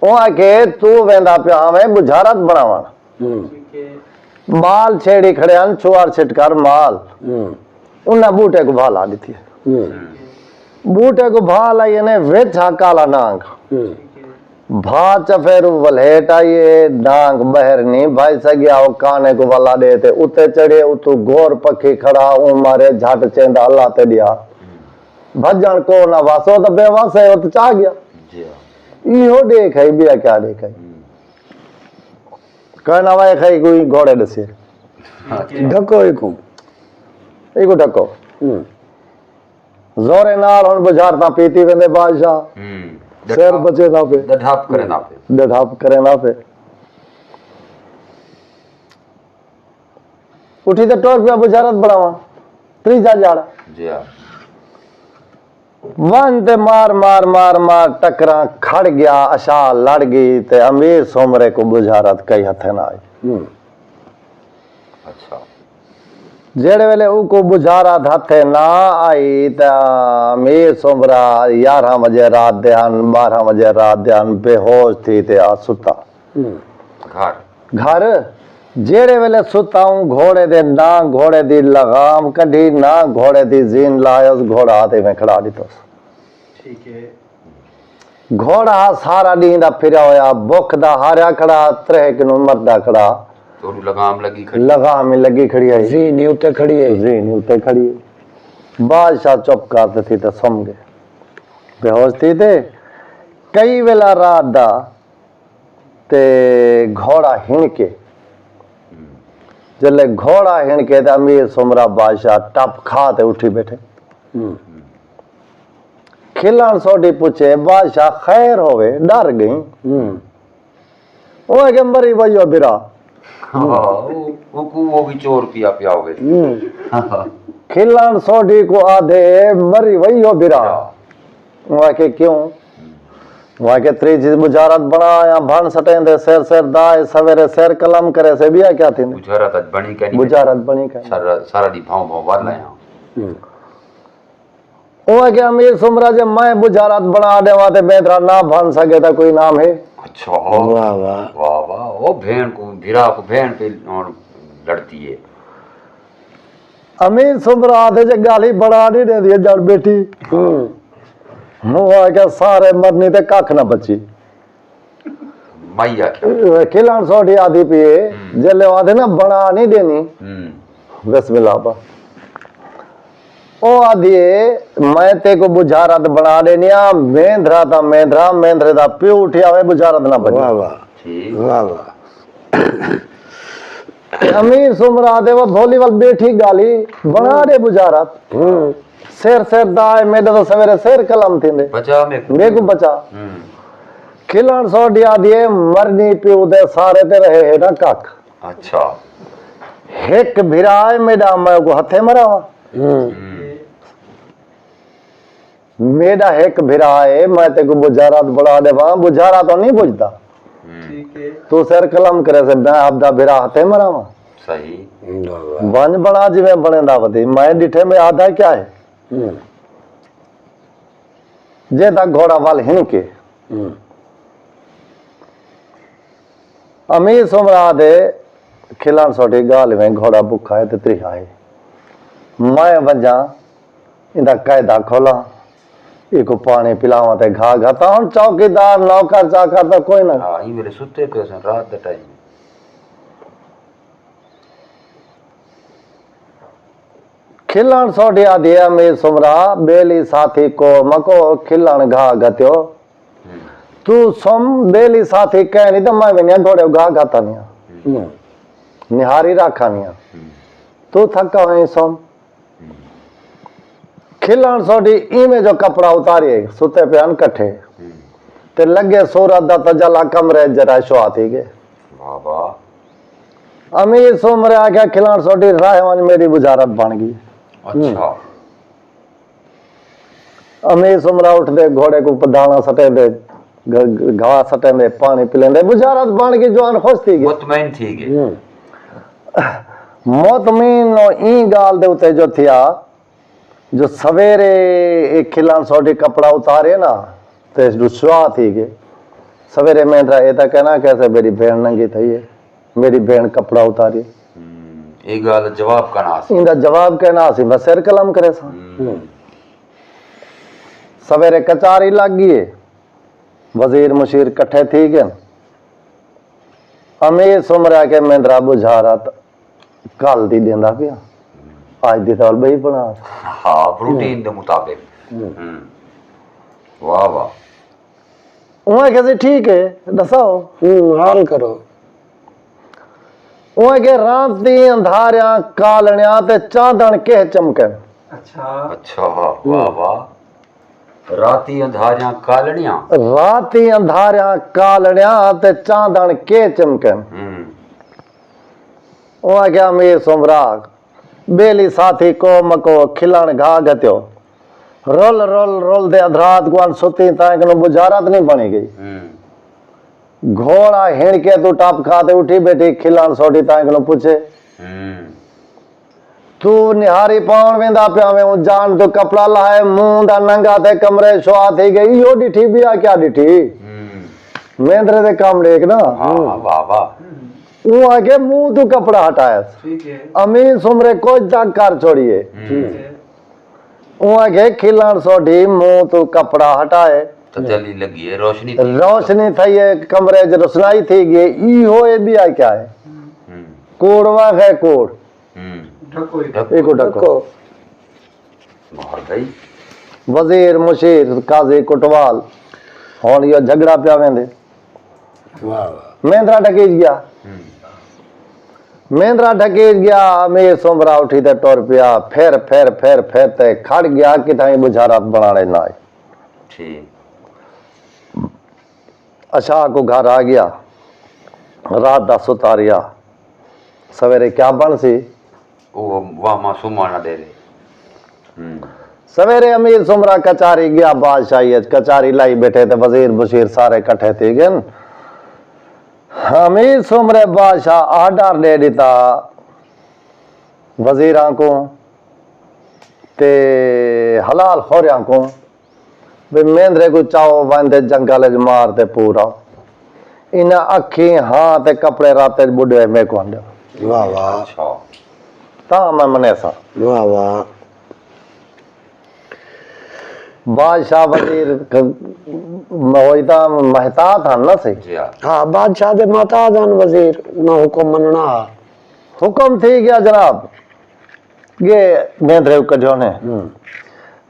اوں آکھے، "توں ویندا پیا ہاویں بجھارت بݨاوݨ۔" ہوں۔ ٹھیک ہے۔ ٻال چھیڑی کھڑے ہن، چھوار چھٹکار مال۔ انہاں ٻوٹے کوں بھا لا ݙتی۔ ٻوٹے کوں بھا لائی نے وچ ہا کالا نانگ۔ بھا چفیرو ولھیٹ آئی اے، نانگ ٻہر نی بھائی سڳیا، او کانے کوں ولا ݙے تے اتے چڑھے، اتوں گور پکھی کھڑا، اوں مارے جھٹ چیندا اللہ تے ݙیا۔ بھڄݨ کو نہ وس، او تاں بے وس ہے، او تاں چا ڳیا۔ ایہو ݙیکھ ہئی، ٻیا کیا ݙیکھ ہئی؟ کہنا وائے کھائی کوئی گھوڑے ݙسے۔ ڈھکو ایکوں۔ ایکوں ڈھکو۔ زورے نال ہن بجھارتاں پیتی ویندے بادشاہ۔ سر بچے نہ پے۔ ڈڈھاپ کرے نہ پے۔ ڈڈھاپ کرے نہ پے۔ اٹھی تے ٹر پیا بجھارت بݨاواں۔ تریجا جاڑا۔ جی ہاں۔ ونڄ تے مار مار مار مار ٹکراں کھڑ ڳیا، اشا لڑ ڳئی تے امیر سومرے کوں بجھارت کئی ہتھے نہ آئی۔ اچھا۔ جیڑھے ویلے اوکوں بجھارت ہتھے نہ آئی تاں امیر سومرا یارہاں وڄے رات دے ہن، ٻارہاں وڄے رات دے ہن، بے ہوش تھی تے آ ستا۔ گھر۔ گھر۔ جیڑھے ویلے ستا اوں گھوڑے دے نہ گھوڑے دی لغام کڈھی، نہ گھوڑے دی زین لائس، گھوڑا ہتھ ایویں کھڑا ݙتوس۔ ٹھیک ہے۔ گھوڑا سارا ݙینہہ دا پھریا ہویا، بکھ دا ہاریا کھڑا، تریہہ کنوں مردا کھڑا۔ تہاݙو لگام لڳی کھڑی۔ لگام ہی لڳی کھڑی ہے۔ زین ہی اتے کھڑی ہے۔ زین ہی اتے کھڑی ہے۔ بادشاہ چپ کر تے تھی تے سم ڳئے۔ بے ہوش تھی تے کئی ویلا رات دا تے گھوڑا ہن کے، جلے گھوڑا ہن کے تے امیر سومرا بادشاہ ٹپ کھا تے اٹھی بیٹھے۔ کھلݨ سوڈھی پچھے، بادشاہ خیر ہووے، ݙر ڳئیں۔ او آکھے مری ویو بھرا۔ اوکوں او وی چور پیا پیا ہووے۔ کھلݨ سوڈھی کوں آدھے مری ویو بھرا۔ او آکھے کیوں؟ او آکھے تریجھی بجھارت بݨا آیا، بھن سٹیندے سر سر دا اے، سویرے سر قلم کرے سے، ٻیا کیا تھیندے؟ بجھارت اڄ بݨی کائنی۔ بجھارت بݨی کائنی۔ سارا سارا ݙینہہ بھاؤں بھاؤں ول آیا۔ او آکھے امیر سومرا جے میں بجھارت بݨا ݙیواں تے میندرا نہ بھن سڳے تاں کوئی انعام ہے؟ اچھا۔ واہ واہ۔ واہ واہ۔ او بھیݨ کوں، بھرا کوں بھیݨ پئی ہݨ لڑدی ہے۔ امیر سومرا آکھے جے ڳالھی بݨا نی ݙیندی ہے جڑ بیٹھی۔ ہوں۔ ہوں آکھے سارے مرنی تے ککھ نہ بچی۔ مائی آکھیا۔ کھلݨ سوڈھی آدھی پئی ہے، جلے او آدھے نا بݨا نی ݙینی۔ بسم اللہ با۔ او آدھی ہے میں تیکوں بجھارت بݨا ݙینی آں، میندرا تاں میندرا، میندرے دا پیو اٹھیا ہوئے بجھارت نہ بݨی۔ واہ واہ۔ واہ واہ۔ تے امیر سومرا آدھے وہ بھولی ول بیٹھی ڳالھی، بݨا ݙے بجھارت۔ سر سر دا ہے، میݙا تاں سویرے سر قلم تھیندے۔ بچا میکوں۔ میکوں بچا۔ کھلݨ سوڈھی آدھی ہے، مرنی پیو دے سارے تے رہے ہے نہ ککھ۔ اچھا۔ ہک بھرا ہے میݙا، میں اوکوں ہتھے مراواں۔ میݙا ہک بھرا ہے، میں تیکوں بجھارت بݨا ݙیواں، بجھارت تاں نی بجھدا۔ توں سر قلم کرے سے، میں آپدا بھرا ہتھے مراواں۔ صحیح۔ ونڄ بݨا جیویں بݨیندا ودی، میں ݙٹھے میں آدھا کیا ہے؟ جے تاں گھوڑا ول ہن کے۔ امیر سومرا آدھے کھلݨ سوڈھی ڳالھ میں گھوڑا بکھا ہے تے تریہا ہے۔ میں ونڄاں ایندا قاعدہ کھولاں، ایکوں پاݨی پلاواں تے گھا گھتاں۔ ہݨ چوکیدار، نوکر چاکر تاں کوئی نہ۔ ہاں، ایں ویلے ستے پئے سن، رات دا ٹائم۔ کھلݨ سوڈھی آدھی ہے، امیر سومرا، ٻیلی ساتھی کو مکو کھلݨ گھا گھتیو۔ توں سم، ٻیلی ساتھی کہیں نی تاں میں ویندیاں گھوڑے گھا گھتاں نیاں۔ نہاری رکھ آنیاں۔ توں تھکا ہوئیں سم۔ کھلݨ سوڈھی ایویں جو کپڑا اتاریے، ستے پئے ہن کٹھے۔ تے لڳے صورت دا تجلا کمرے جرا شوا تھی ڳئے۔ واہ واہ۔ امیر سومرے آکھیا کھلݨ سوڈھی راہ ونڄ میݙی بجھارت بݨ ڳئی۔ اچھا۔ امیر سومرا اٹھدے گھوڑے کوں پدھاݨا سٹیندے، گھ-، گھا سٹیندے، پاݨی پلیندے، بجھارت بݨ ڳئی، جوان خوش تھی ڳئے۔ مطمئن تھی ڳئے۔ مطمئن او ایں ڳالھ دے اتے جو تھیا جو سویرے اے کھلݨ سوڈھی کپڑا اتارے نا تے ایس ݙو شوا تھی ڳئے۔ سویرے میندرا اے تاں کہنا کہ اسے میݙی بھیݨ ننگی تھئی ہے، میݙی بھیݨ کپڑا اتاری۔ اے ڳالھ جواب کنا سی۔ ایندا جواب کہنا اسی، میں سر قلم کرے ساں۔ ہوں۔ سویرے کچاری لگ گئی ہے، وزیر مشیر کٹھے تھی گئے۔ امیر سمرا کے مندرا بجھارت کل دی ݙیندا پیا، اڄ دی تال ٻئی بݨا۔ ہاں، روٹین دے مطابق۔ ہوں۔ واہ واہ۔ اوں آکھیا سی، ٹھیک ہے، ݙساؤ۔ ہوں، حال کرو۔ اوں آکھیا، رات دی اندھاریاں کالݨیاں تے چاندݨ کیہ چمکن؟ اچھا، واہ واہ۔ راتی اندھاریاں کالݨیاں۔ رات دی اندھاریاں کالݨیاں تے چاندݨ کیہ چمکن؟ ہوں۔ اوں آکھیا، امیر سمرا، ٻیلی ساتھی کو مکو کھلݨ گھا گھتیو۔ رل رل رل دے ادھ رات کوں ان ستیں تائیں کنوں بجھارت نی بݨی ڳئی۔ ہوں۔ گھوڑا ہنڑ کے توں ٹپ کھا تے اٹھی ٻیٹھی، کھلݨ سوٹھی تائیں کنوں پچھے۔ ہوں۔ توں نہاری پاوݨ ویندا پیا ویں، اوں جان توں کپڑا لہائے، منہ دا ننگا تے کمرے شعاع تھی ڳئے، ایہو ݙٹھی ٻیا کیا ݙٹھی؟ ہوں۔ میندرے دے کم ݙیکھ نا۔ ہاں، واہ واہ۔ اوں آکھے منہ توں کپڑا ہٹایس۔ ٹھیک ہے۔ امیر سمرے کجھ تک کر چھوڑیے۔ ہوں۔ ٹھیک ہے۔ اوں آکھے کھلݨ سوڈھی منہ توں کپڑا ہٹائے۔ تجلی لڳی ہے، روشنی تھی۔ روشنی تھئی ہے، کمرے اچ روشنائی تھی ڳئی ہے، ایہو اے ٻیا کیا ہے؟ ہوں۔ کوڑ واہ ہے کوڑ۔ ہوں۔ ڈھکو ہی۔ ڈھکو۔ ایکو ڈھکو۔ مہر بھائی۔ وزیر مشیر قاضی کوٹوال ہݨ ایہو جھڳڑا پیا ویندے۔ واہ واہ۔ میندرا ڈھکیج ڳیا۔ ہوں۔ میندرا ڈھکیج ڳیا، امیر سومرا اٹھی تے ٹر پیا، پھر پھر پھر پھر تے کھڑ ڳیا، کتھائیں بجھارت بݨاوݨ نہ آئی۔ ٹھیک۔ اشاک کوں گھر آ ڳیا، رات دا ستا رہیا۔ سویرے کیا بݨسی؟ او واہ ماں سمانا ݙے رہے۔ ہوں۔ سویرے امیر سومرا کچاری ڳیا، بادشاہی اچ کچاری لائی ٻیٹھے تے وزیر بشیر سارے کٹھے تھی ڳن۔ امیر سومرے بادشاہ آرڈر ݙے ݙتا وزیراں کوں تے حلال خوریاں کوں، بھئی میندرے کوں چاؤ ونڄ تے جنگل اچ مار تے پورا۔ انہاں اکھیں ہاں تے کپڑے رت اچ ٻݙوئے میکوں ہنڈیو۔ واہ واہ۔ اچھا۔ تاں میں منیساں۔ واہ واہ۔ بادشاہ وزیر ک-، ہوئی تاں محتاط ہن نا سی۔ جی ہاں۔ ہاں، بادشاہ دے محتاط ہن وزیر، انہاں حکم مننا ہا۔ حکم تھی ڳیا جناب، ڳئے میندرے کوں کڈھیو نے۔ ہوں۔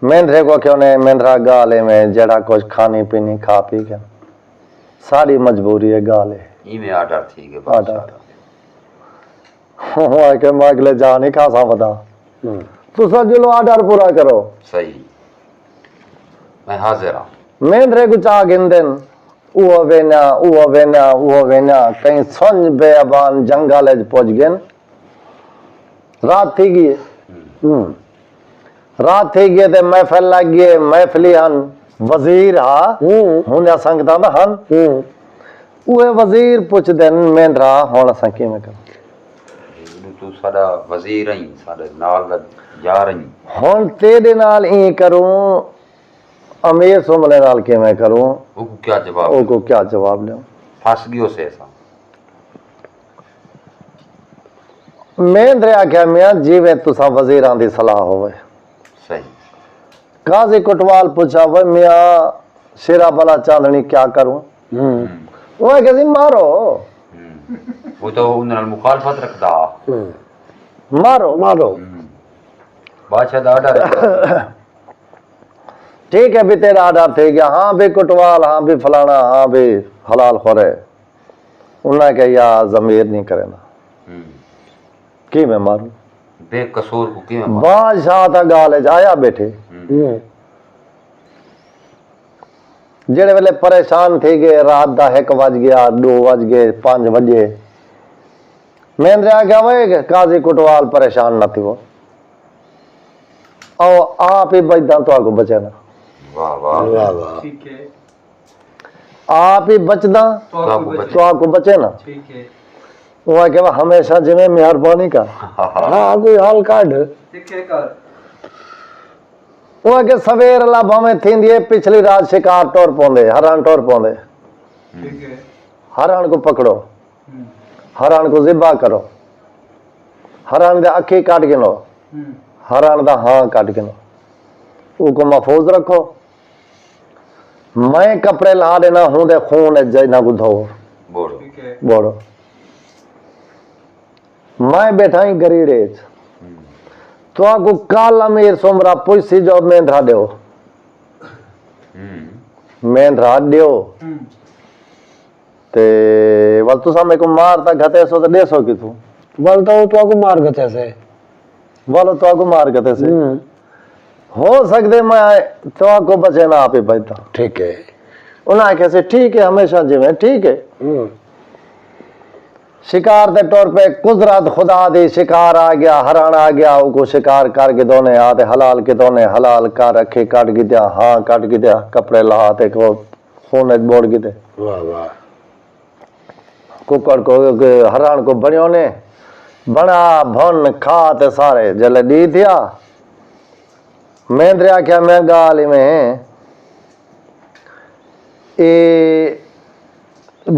میندرے کوں آکھیو نے، میندرا ڳالھ ایویں، جیڑھا کجھ کھانی پینی کھا پی کے، ساݙی مجبوری ہے، ڳالھ ہے۔ ایویں آرڈر تھی ڳئے بادشاہ آرڈر۔ دا۔ ہوں آکھے میں اڳلے جا نہیں کھاساں ودا۔ ہوں۔ تساں جلو آرڈر پورا کرو۔ صحیح۔ میں حاضر ہاں۔ میندرے کوں چا گھندن، اوہ وینا، اوہ وینا، اوہ وینا، کہیں سنڄ بیابان جنگل اچ پڄ ڳن۔ رات تھی ڳئی ہے۔ ہوں۔ رات تھی ڳئی تے محفل لڳ ڳئی ہے، محفلی ہن، وزیر ہا، ہوں۔ ہن سنگتاں دا ہن۔ ہوں۔ اوہے وزیر پچھدن، میندرا ہݨ اساں کیویں کروں؟ تو ساݙا وزیر ہیں، ساݙے نال دا یار ہیں۔ ہݨ تیݙے نال ایں کروں، امیر سومرے نال کیویں کروں؟ اوکوں کیا جواب؟ اوکوں کیا جواب ݙیوں؟ پھس ڳیو سے اساں۔ میندرے آکھیا، میاں جیویں تساں وزیراں دی صلاح ہووے۔ صحیح۔ قاضی کوٹوال پچھا، وے میاں شیرا بلا چاندنی کیا کروں؟ ہوں۔ اوں آکھیا سی مارو۔ ہوں۔ وہ تو انہاں نال مخالفت رکھدا۔ ہوں۔ مارو۔ مارو۔ ہوں۔ بادشاہ دا آرڈر ہے۔ ٹھیک ہے، بھی تیرا آرڈر تھی ڳیا، ہاں بھی کوٹوال، ہاں بھی فلانا، ہاں بھی حلال خورے۔ انہاں کہ یا ضمیر نہیں کریندا۔ ہوں۔ کیویں ماروں؟ بے قصور کوں کیویں مار؟ بادشاہ تاں ڳالھ اچ آیا ٻیٹھے۔ ہوں۔ ہوں۔ جیڑھے ویلے پریشان تھی ڳئے، رات دا ہک وڄ ڳیا، ݙو وڄ ڳئے، پنج وڄے۔ میندرے آکھیا، وے قاضی کوٹوال پریشان نہ تھیوو۔ او آپ ہی بچداں تہاکوں بچیناں۔ واہ واہ۔ واہ واہ۔ ٹھیک ہے۔ آپ ہی بچداں تہاکوں بچے۔ تہاکوں بچیناں۔ ٹھیک ہے۔ اوں آکھیا، ہمیشہ جیویں مہربانی کر۔ ہاں، کوئی حل کڈھ۔ ٹھیک ہے کر۔ اوں آکھیا، سویر اللہ بھاویں تھیندی ہے، پچھلی رات شکار ٹر پوندے، ہرݨ ٹر پوندے۔ ٹھیک ہے۔ ہرݨ کوں پکڑو، ہوں۔ ہرݨ کوں ذبح کرو۔ ہرن دے اکھی کٹ گھنو، ہرن دا ہاں کٹ گھنو، اوکوں محفوظ رکھو۔ میں کپڑے لہا ݙینا، ہوندے خون اچ جے انہاں کوں دھوؤ، بوڑو۔ بوڑو۔ میں ٻیٹھا ہیں گریڑے اچ۔ تہاکوں کل امیر سومرا پچھسی جو مینڈھرا ݙیو۔ مینڈھرا ݙیو۔ تے ول تساں میکوں مار تاں گھتیسو تے ݙیسو کتھوں؟ ول تاں او تہاکوں مار گھتیسے۔ ول او تہاکوں مار گھتیسے۔ ہوں۔ ہو سڳدے میں تہاکوں بچے نہ آپے بچدا۔ ٹھیک ہے۔ انہاں آکھیا سے، "ٹھیک ہے، ہمیشہ جیویں، ٹھیک ہے۔" ہوں۔ شکار تے ٹر پئے، قدرت خدا دی، شکار آ ڳیا، ہرݨ آ ڳیا، اوکوں شکار کر گھدونے، آ تے حلال کیتونے، حلال کر اکھی کٹ گھدیاں، ہاں کٹ گھدیاں، کپڑے لہا تے کو خون اچ ٻوڑ گھدے۔ واہ واہ۔ ککڑ کوں، ہرݨ کوں بݨیونے، بݨا بھن کھا تے سارے جلے ݙی تھیا۔ مینڈھرے آکھیا، "میں ڳالھ ایویں ہے، اے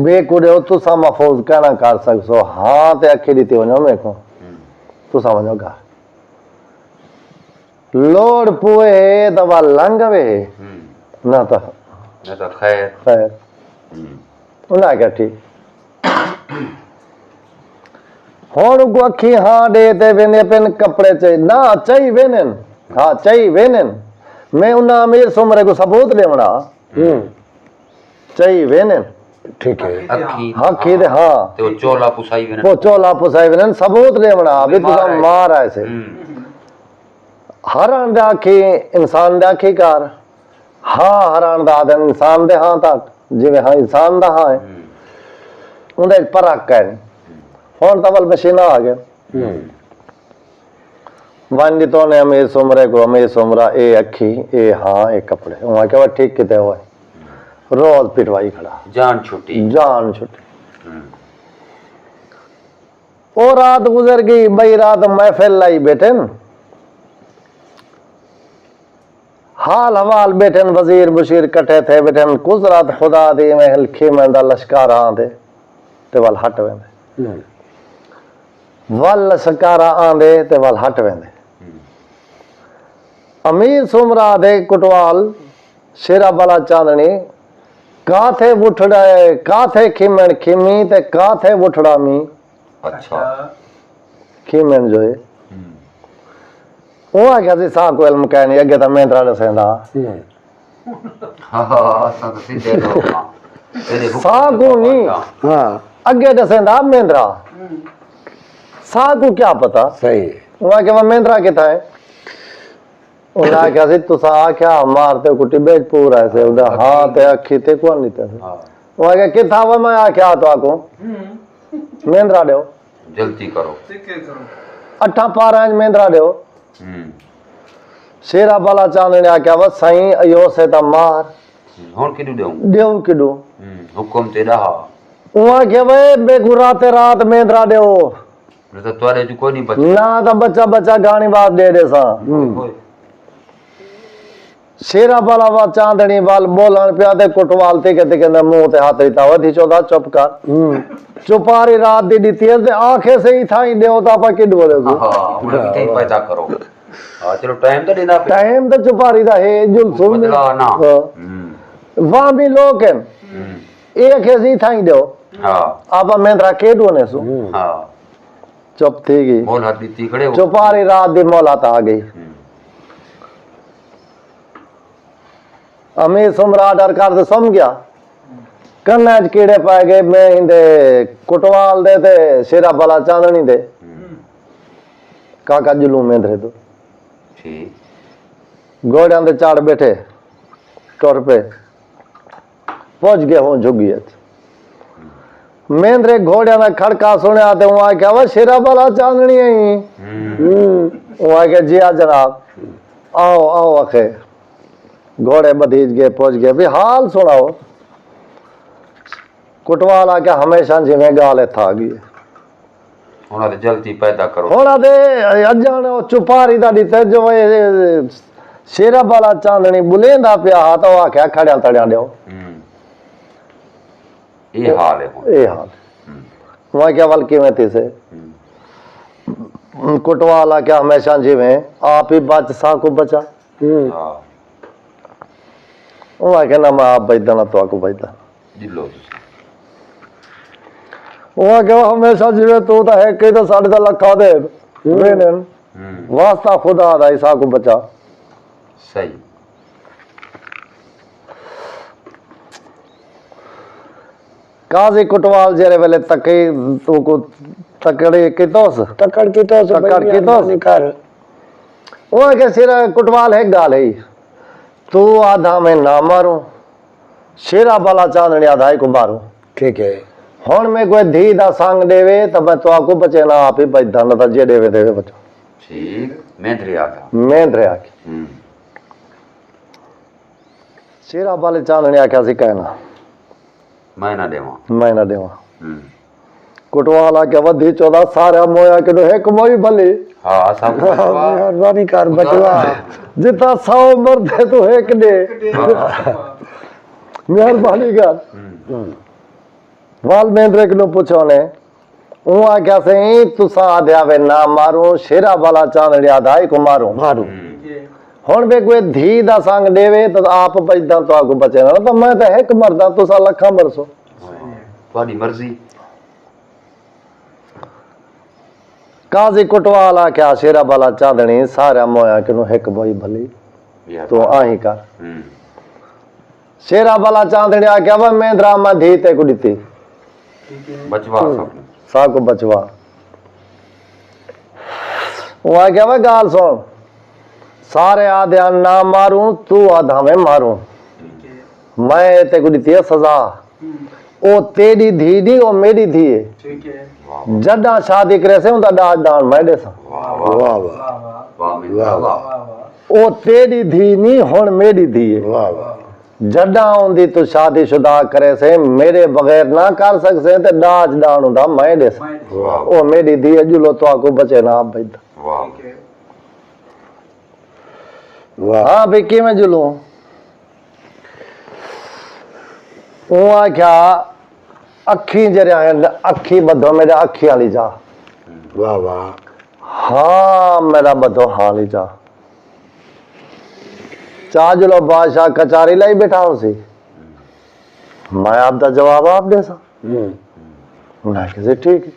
میکوں ݙیو، تساں محفوظ کائنا کر سڳسو، ہاں تے اکھی ݙتی ونڄو میکوں، تساں ونڄو گھر۔" لوڑ پوئے تاں ول لنگھ آوے۔ ہوں۔ نہ تاں نہ تاں خیر۔ خیر۔ ہوں۔ انہاں آکھیا، "ٹھیک۔" ہݨ اڳوں اکھیں ہاں ݙے تے ویندے پن کپڑے چئی، نہ چئی ویندن۔ ہاں، چئی ویندن۔ میں انہاں امیر سومرے کوں ثبوت ݙیوݨا۔ ہوں۔ چئی ویندن۔ ٹھیک ہے۔ اکھیں ہاں، اکھیں تے ہاں۔ تے او چولا پسائی ویندن۔ او چولا پسائی ویندن، ثبوت ݙیوݨا، بھی تساں مار آئے سے۔ ہوں۔ ہرݨ دا اکھی، انسان دا اکھی کار۔ ہاں، ہرݨ دا آہدن انسان دے ہاں تک، جیویں ہاں انسان دا ہاں ہے۔ ہوں۔ اوندے اچ فرق ہے۔ ہوں۔ ہݨ تاں ول مشیناں آ ڳئن۔ ہوں۔ ونڄ ݙتونے امیر سومرے کوں، "امیر سومرا، اے اکھی، اے ہاں، اے کپڑے۔" اوں آکھیا، "وا ٹھیک کیتے ہوئے۔" روز پٹوائی کھڑا۔ جان چھٹی۔ جان چھٹی۔ ہوں۔ او رات گزر ڳئی، ٻئی رات محفل لائی ٻیٹھن۔ حال حوال ٻیٹھن، وزیر مشیر کٹھے تھئے ٻیٹھن، قدرت خدا دی ایویں ہل کھیمن دا لشکار آندے تے ول ہٹ ویندے۔ ہوں۔ ول لشکار آندے تے ول ہٹ ویندے۔ ہوں۔ امیر سومرا دے کوٹوال شیرا بالا چاندنی، کاتھے وٹھڑا ہے، کاتھے کھیمن کھیمی تے کاتھے وٹھڑا می۔ اچھا۔ کھیمن جو ہے۔ ہوں۔ اوں آکھیا سی، "ساکوں علم کائنی، اڳے تاں مینڈھرا ݙسیندا۔" ہوں۔ ہاں، ہاں، اساں تاں سدھے لوک ہاں۔ تیݙے حکم ساکوں نی۔ ہاں۔ اڳے ݙسیندا مینڈھرا۔ ساکوں کیا پتہ؟ صحیح۔ اوں آکھیا، "وا مینڈھرا کتھاں ہے؟" انہاں آکھیا سی، "تساں آکھیا مار تے کوں ٹٻے اچ پور آئے سے، اودا ہاں تے اکھی تے کون ݙتے سے۔" ہاں۔ انہاں آکھیا، "کتھاں وا میں آکھیا تہاکوں؟ ہوں۔ مینڈھرا ݙیو۔" جلدی کرو۔ اٹھاں پاراں اچ مینڈھرا ݙیو۔ ہوں۔ شیرا بالا چاندنی آکھیا، "وا سائیں، ایو سے تاں مار۔" ہݨ کݙوں ݙیوں؟ ݙیوں کݙوں؟ ہوں، حکم تیݙا ہا۔ انہاں آکھیا، "وے میکوں راتے رات مینڈھرا ݙیو۔" نہ تاں تہاݙے چوں کوئی نہیں بچے۔ نہ تاں بچہ بچہ گاݨی وات ݙے ݙیساں۔ ہوں۔ شیرا بالا وا چاندنی ول ٻولݨ پیا تے کوٹوال تکے تکے دے منہ تے ہتھ ݙتا، "ودھی چودا چپ کر۔" ہوں۔ چوپاری رات دی ݙتی ہے تے آکھے سے اتھاں ہی ݙیو تاں آپاں کݙ ولے ڳوں۔ ہاں، ہݨ اتھاں ہی پیدا کرو۔ ہاں، چلو ٹائم تاں ݙیندا پیا۔ ٹائم تاں چوپاری دا ہے، جلسوں بدلا نہ۔ ہاں۔ ہوں۔ واہ بھی لوک ہیں۔ ہوں۔ اے آکھے سے اتھاں ہی ݙیو۔ ہاں۔ آپاں مینڈھرا کے ݙونے سوں۔ ہوں۔ ہاں۔ چپ تھی ڳئی۔ مہلت ݙتی کھڑے ہو۔ چوپاری رات دی مہلت آ ڳئی۔ ہوں۔ امیر سومرا آرڈر کر تے سم ڳیا۔ کن اچ کیڑے پئے ڳئے، میں ایندے کوٹوال دے تے شیرا بالا چاندنی دے۔ ہوں۔ کاکا جلوں مینڈھرے توں۔ ٹھیک۔ گھوڑیاں تے چڑھ ٻیٹھے، ٹر پئے۔ پڄ ڳئے ہوں جھڳی اچ۔ مینڈھرے گھوڑیاں دا کھڑکا سݨیا تے اوں آکھیا، "وا شیرا بالا چاندنی آئی؟" ہوں۔ ہوں۔ اوں آکھیا، "جی ہا جناب، آؤ، آؤ۔" آکھے گھوڑے ٻدھیج ڳئے، پڄ ڳئے، "بھی حال سݨاؤ۔" کوٹوال آکھیا، "ہمیشہ جیویں ڳالھ ہے تھا ڳئی ہے۔" ہݨ آہدے جلدی پیدا کرو۔ ہݨ آہدے اڄݨ او چوپاری دا ݙتے جو اے شیرا بالا چاندنی ٻلیندا پیا ہا تاں او آکھیا، "کھڑیاں تڑیاں ݙیو۔" ہوں۔ اے حال ہے ہݨ۔ اے حال۔ ہوں۔ میں کیا ول کیویں تھیسے؟ ہوں۔ کوٹوال آکھیا ہمیشہ جیویں آپ ہی بچ ساکوں بچا۔ ہوں۔ ہاں۔ انہاں آکھیا نہ میں آپ بچدا نہ تہاکوں بچدا۔ جلو تسی۔ انہاں آکھیا ہمیشہ جیویں توں تاں ہک ہی تاں ساڈے تاں لکھاں دے ویندن۔ ہوں۔ واسطہ خدا دا ہی ساکوں بچا۔ صحیح۔ قاضی کوٹوال جیڑھے ویلے تکے اوکوں تکڑے کیتوس۔ تکڑ کیتوس۔ تکڑ کیتوس۔ مہربانی کر۔ او آکھے سیرا کوٹوال ہک گالھ ہئی۔ تو آدھا میں نہ ماروں۔ شیرا بالا چاندنی آدھا ہی کو ماروں۔ ٹھیک ہے۔ ہن میں کوئی دھی دا سنگ ڈیوے تاں میں تہاکوں بچے نہ آپ ہی بچدا نہ تاں جے ڈیوے دیوے بچو۔ ٹھیک۔ میں دریا آکھیا۔ میں دریا آکھیا۔ ہوں۔ شیرا بالے چاندنی آکھیا سی کائنا۔ میں نہ ڈیواں۔ میں نہ ڈیواں۔ ہوں۔ کوٹوال آکھیا ودھی چودا سارا مویا کنوں ہک موئی بھلی۔ ہاں سب کچھ وا۔ مہربانی کر بچوا۔ جتھاں سو مردے توں ہک ڈے۔ ہاں۔ مہربانی کر۔ ہوں۔ وال میندرے کنوں پچھو نے۔ اوں آکھیا سئیں تساں آدھیا وے نہ ماروں شیرا بالا چاندنی آدھا ہی کو ماروں۔ ماروں۔ ہوں۔ ہن وے کوئی دھی دا سنگ ڈیوے تاں آپ بچداں تہاکوں بچے نہ تاں میں تاں ہک مرداں تساں لکھاں مرسو۔ ہاں۔ تہاڈی مرضی۔ قاضی کوٹوال آکھیا شیرا بالا چاندنی سارا مویا کنوں ہک موئی بھلی۔ تو آہیں کر۔ ہوں۔ شیرا بالا چاندنی آکھیا وے میندرا میں دھی تیکوں ڈتی۔ بچوا ساکوں۔ ساکوں بچوا۔ اوں آکھیا وے گالھ سن۔ سارے آدھے ہن نہ ماروں تو آدھا میں ماروں۔ میں اے تیکوں ڈتی ہے سزا۔ او تیڈی دھی نی او میڈی دھی ہے۔ جڈاں شادی کریسے اوندا ڈاج ڈان میں ڈیساں۔ واہ واہ۔ واہ واہ۔ واہ مین واہ۔ واہ۔ او تیڈی دھی نی ہن میڈی دھی ہے۔ واہ واہ۔ جڈاں اوندی توں شادی شدا کریسیں میڈے بغیر نہ کر سگسیں تے ڈاج ڈان اوندا میں ڈیساں۔ واہ۔ او میڈی دھی ہے جلو تہاکوں بچے نہ آپ بچدا۔ واہ۔ واہ۔ ہاں بھئی کیویں جلوں؟ اوں آکھیا اکھیں جیڑھے آئیں اکھیں بدھو میڈے اکھیں آلی جا۔ واہ واہ۔ ہاں میڈا بدھو ہاں آلی جا۔ چا جلو بادشاہ کچاری لائی بیٹھا ہوسی۔ میں آپ دا جواب آپ ڈیساں۔ ہوں۔ انہاں آکھیا سی ٹھیک ہے۔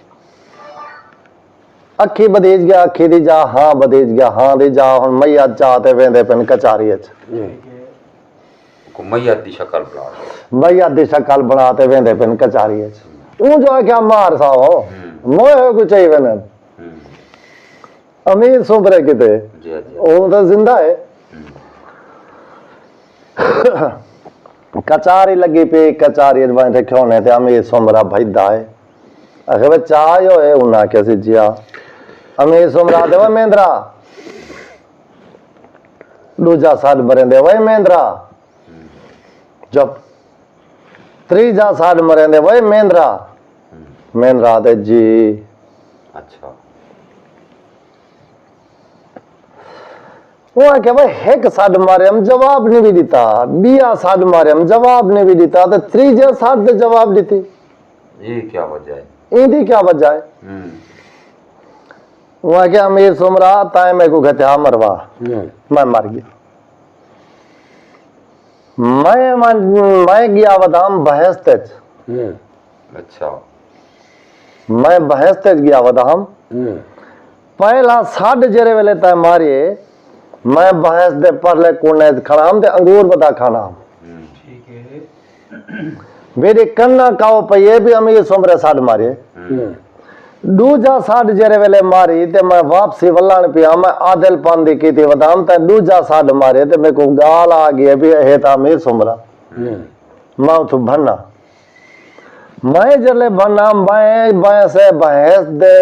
اکھی بدھیج گیا اکھی دی جا ہاں بدھیج گیا ہاں دی جا ہن میت چا تے ویندے پن کچاری اچ۔ ہوں۔ کو میت دی شکل بنا۔ میت دی شکل بنا تے ویندے پن کچاری اچ۔ اوں جو آکھیا مار ساو۔ ہوں۔ موئے ہوئے کو چاہی ویندن۔ ہوں۔ امیر سومرے کیتے۔ جی جی۔ او تاں زندہ ہے۔ ہوں۔ کچاری لگی پئی کچاری اچ ونج تے کھیونے تے امیر سومرا بھجدا ہے۔ آکھے وے چا آئے ہوئے انہاں آکھیا سی جیا۔ امیر سومرا آدھے وے میندرا۔ ڈوجھا سڈ مریندے وے میندرا۔ چپ۔ تریجھا سڈ مریندے وے میندرا۔ میندرا آدھے جی۔ اچھا۔ اوں آکھیا بھئی ہک سڈ ماریم جواب نی وی ڈتا، بیا سڈ ماریم جواب نی وی ڈتا تے تریجھے سڈ تے جواب ڈتی۔ اے کیا وجہ ہے؟ ایندی کیا وجہ ہے؟ ہوں۔ اوں آکھیا امیر سومرا تائیں میکوں گھتیا مروا۔ ہوں۔ میں مر گیا۔ میں من میں گیا ودام بہشت اچ۔ ہوں۔ اچھا۔ میں بہشت اچ گیا ودام۔ ہوں۔ پہلا سڈ جیرے ویلے تیں ماریے میں بہشت دے پرلے کونے اچ کھڑام تے انگور ودا کھانام۔ ہوں۔ ٹھیک ہے۔ میرے کنا کاؤ پئیے بھی امیر سومرے سڈ ماریے۔ ہوں۔ ڈوجھا سڈ جیرے ویلے ماری تے میں واپسی ولن پیا میں عادل پن دی کیتی ودام تے ڈوجھا سڈ مارے تے میکوں گال آ گئے بھی اے تاں امیر سومرا۔ ہوں۔ میں اتھوں بھنا۔ میں جلے بھنا میں بائیں سے بہشت دے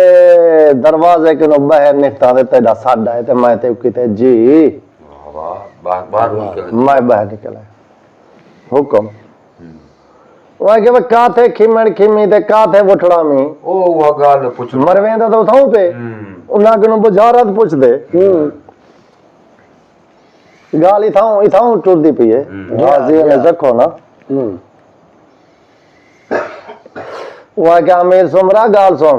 دروازے کنوں باہر نکتا تے تیڈا سڈ آئے تے میں تے کیتے جی۔ واہ واہ، باہر باہر نکل۔ میں باہر نکل آیا۔ حکم۔ ہوں۔ او آکھے وے کاتھے کھمݨ کھمی تے کاتھے وٹھڑامی۔ او اوہا گالھ پچھ۔ مرویندا تاں اتھاؤں پئے۔ ہوں۔ انہاں کنوں بجھارت پچھدے۔ ہوں۔ گالھ اتھاؤں اتھاؤں ٹردی پئی ہے۔ ہوں۔ ہاں، ذہن اچ رکھو نا۔ ہوں۔ او آکھیا امیر سومرا گالھ سݨ۔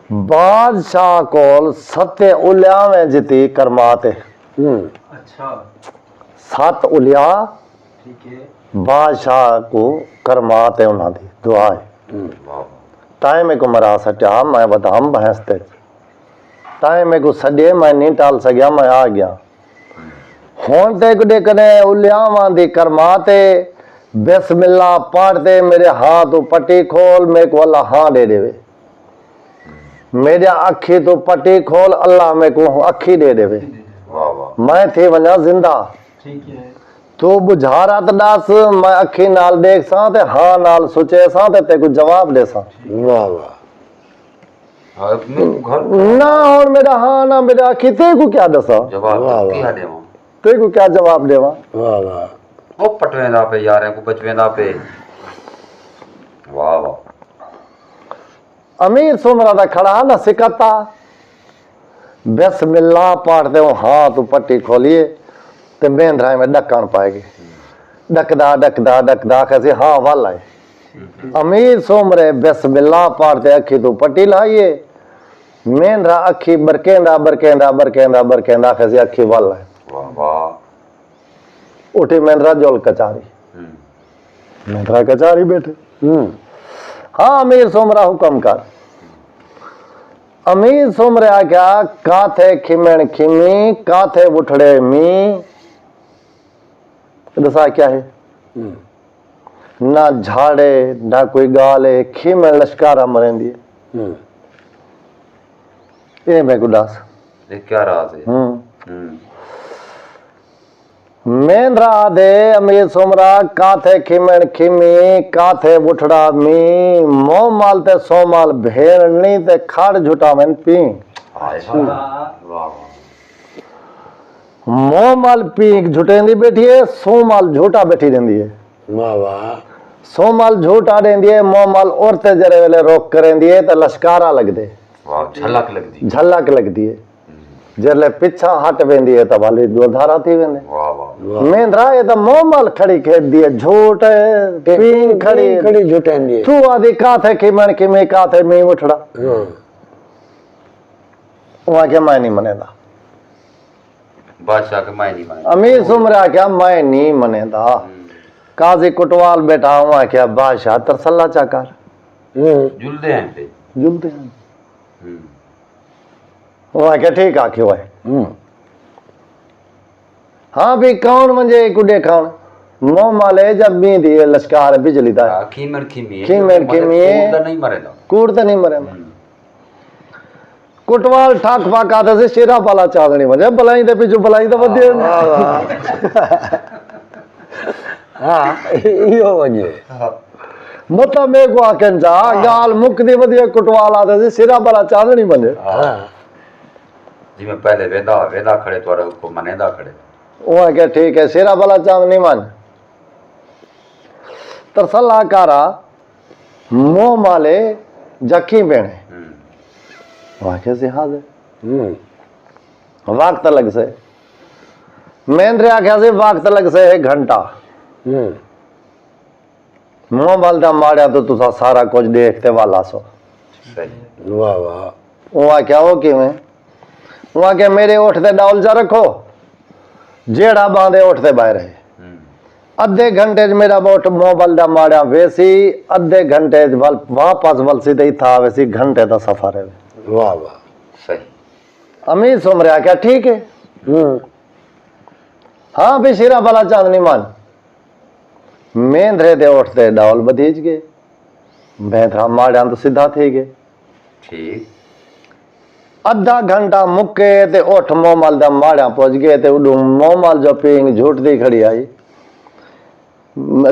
بادشاہ کول ست اولیاویں جتی کرمات ہے۔ ہوں۔ اچھا۔ ست اولیا ٹھیک ہے۔ بادشاہ کو کرمات ہے، انہاں دی دعا ہے۔ ہوں۔ تائیں میکوں مرا سٹیا، میں ودھام بھینس تے۔ تائیں میکوں سڈے، میں نہیں ٹال سگیا، میں آ گیا۔ ہن تے کڈے کڈے الیاواں دی کرمات ہے، بسم اللہ پڑھ تے میرے ہاں توں پٹی کھول، میکوں اللہ ہاں ڈے ڈیوے۔ میرے اکھی توں پٹی کھول، اللہ میکوں اکھی ڈے ڈیوے۔ واہ واہ۔ میں تھی ونجا زندہ۔ ٹھیک ہے۔ تو بجھارت ڈس، میں اکھی نال ڈیکھ ساں تے ہاں نال سوچے ساں تے تیکوں جواب دے ساں۔ واہ واہ۔ ہاں، میکوں گھر نہ ہن میرا ہاں نہ میرا اکھی، تیکوں کیا دساں؟ جواب واہ واہ۔ کیا ڈیواں؟ تیکوں کیا جواب ڈیواں؟ واہ واہ۔ او پٹویں دا پے یاریں کو بچویں دا پے۔ واہ واہ۔ امیر سومرا دا کھڑا نہ سکتا۔ بسم اللہ پڑھ تے ہاں تو پٹی کھولیے تے میندرا میں ڈکن پائے گی۔ ڈکدا، ڈکدا، ڈکدا آکھے سی، ہاں ول آئے۔ امیر سومرے بسم اللہ پڑھ تے اکھی تو پٹی لائیے۔ میندرا اکھی برکیندا، برکیندا، برکیندا، برکیندا آکھے سی، اکھی ول آئے۔ واہ واہ۔ اٹھی میندرا جول کچاری۔ ہوں۔ میندرا کچاری بیٹھے۔ ہوں۔ ہاں، امیر سومرا حکم کر۔ امیر سومرے آکھیا، کاتھے کھمن کھمی، کاتھے وٹھڑے می۔ ڈسا کیا ہے؟ ہوں۔ نہ جھاڑے، نہ کوئی گال ہے، کھمن لشکارا مریندی ہے۔ ہوں۔ اے میکوں ڈس۔ یہ کیا راز ہے؟ ہوں۔ ہوں۔ میندرا دے امیر سومرا، کاتھے کھمن کھمی، کاتھے وٹھڑا می، مومل تے سومل بھیݨ نی تے کھڑ جھٹاون پی۔ ہائے ہائے۔ واہ واہ۔ مومل پینک جھٹیندی بیٹھی ہے، سومل جھوٹا بیٹھی ڈیندی ہے۔ واہ واہ۔ سومل جھوٹا ڈیندی ہے، مومل عورتیں جڑے ویلے رخ کریندی ہے تے لشکارا لگدے۔ واہ، جھلک لگدی۔ جھلک لگدی ہے۔ جلے پچھا ہٹ ویندی ہے تاں بھلی ڈو دھارا تھی ویندے۔ واہ واہ۔ واہ۔ میندرا اے تاں مومل کھڑی کھیڈدی ہے، جھوٹ ہے، تے پینک کھڑی۔ پینک کھڑی جھٹیندی ہے۔ تو آدھی کاتھے کھمن کھمی، کاتھے می وٹھڑا۔ ہاں۔ اوں آکھیا میں نہیں منیندا۔ بادشاہ آکھے میں نہیں منیندا۔ امیر سومرے آکھیا میں نہیں منیندا۔ ہوں۔ قاضی کوٹوال بیٹھا، اوں آکھیا بادشاہ ترسلا چا کر۔ ہوں۔ جلدے ہیں پہ۔ جلدے ہیں۔ ہوں۔ اوں آکھیا ٹھیک آکھے ہوئے۔ ہوں۔ ہاں بھی کون ونجے کو ڈیکھن؟ مومل ہے جب میندی ہے لشکار بجلی دا۔ ہاں، کھیمن کھیمی ہے۔ کھیمن مطلب کھیمی ہے۔ کوڑ دا نہیں مریندا۔ کوڑ دا نہیں مریندا۔ ہوں۔ کوٹوال ٹھک پھک آتے سے شیرا بالا چاندنی ونجے، بلائیں دے پیچھے بلائیں دے ودے۔ واہ، واہ۔ ہاں، ایہو ونجے۔ ہاں۔ مطلب میں کو آکھن جا، ہاں۔ گال مک دی ودی کوٹوال آتے سے شیرا بالا چاندنی ونجے۔ ہاں۔ جی میں پہلے ویندا، ویندا کھڑے، تہاڈا حکم منیندا کھڑے۔ اوں آکھیا ٹھیک ہے، شیرا بالا چاندنی ونج۔ ترسلا کارا، مومل ہے جا کھیمن ہے؟ ہوں۔ اوں آکھیا سی حاضر۔ ہوں۔ وقت لگسے۔ میندرے آکھیا سی وقت لگسے ہک گھنٹہ۔ ہوں۔ مومل دا ماڑیاں توں تساں سارا کجھ ڈیکھ تے ول آسو۔ صحیح۔ واہ واہ۔ اوں آکھیا او کیویں؟ اوں آکھیا میرے اٹھ تے ڈول جا رکھو، جیڑھا باندے اٹھ تے باہر ہے۔ ہوں۔ ادھے گھنٹے چ میرا اٹھ مومل دا ماڑیاں ویسی، ادھے گھنٹے چ ول-، واپس ولسی تے اتھا آویسی، گھنٹے دا سفر ہے۔ واہ واہ۔ صحیح۔ امیر سومرے آکھیا ٹھیک ہے۔ ہوں۔ ہاں بھی شیرا بالا چاندنی ونج۔ میندرے دے اٹھ تے ڈول بدھیج گئے۔ میندرا ماڑیاں توں سدھا تھی گئے۔ ٹھیک۔ ادھا گھنٹہ مکے تے اٹھ مومل دا ماڑیاں پج گئے تے اڈوں مومل جو پینگ جھٹدی کھڑی آئی۔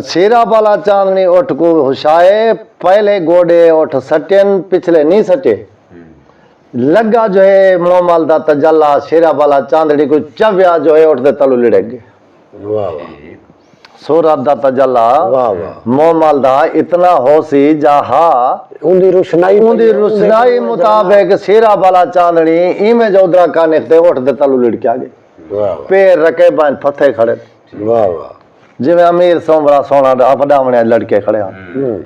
شیرا بالا چاندنی اٹھ کو ہشائے، پہلے گوڈے اٹھ سٹین، پچھلے نہیں سٹے۔ ہوں۔ لگا جو ہے مومل دا تجلا، شیرا بالا چاندنی کو چویا جو ہے اٹھ دے تلو لڑک گئے۔ واہ واہ۔ صورت دا تجلا۔ واہ واہ۔ مومل دا اتنا ہو سی جا ہا۔ اوندی روشنائی اوندی پئی، روشنائی اوندی مطابق شیرا بالا چاندنی ایویں جو ادھرا کانخ تے اٹھ دے تلو لڑکیا گئے۔ واہ واہ۔ پیر رکے بائیں پھتھے کھڑے۔ واہ واہ۔ جویں امیر سومرا سونا دا اپݙاوݨے لڑکے کھڑے ہن۔ ہوں۔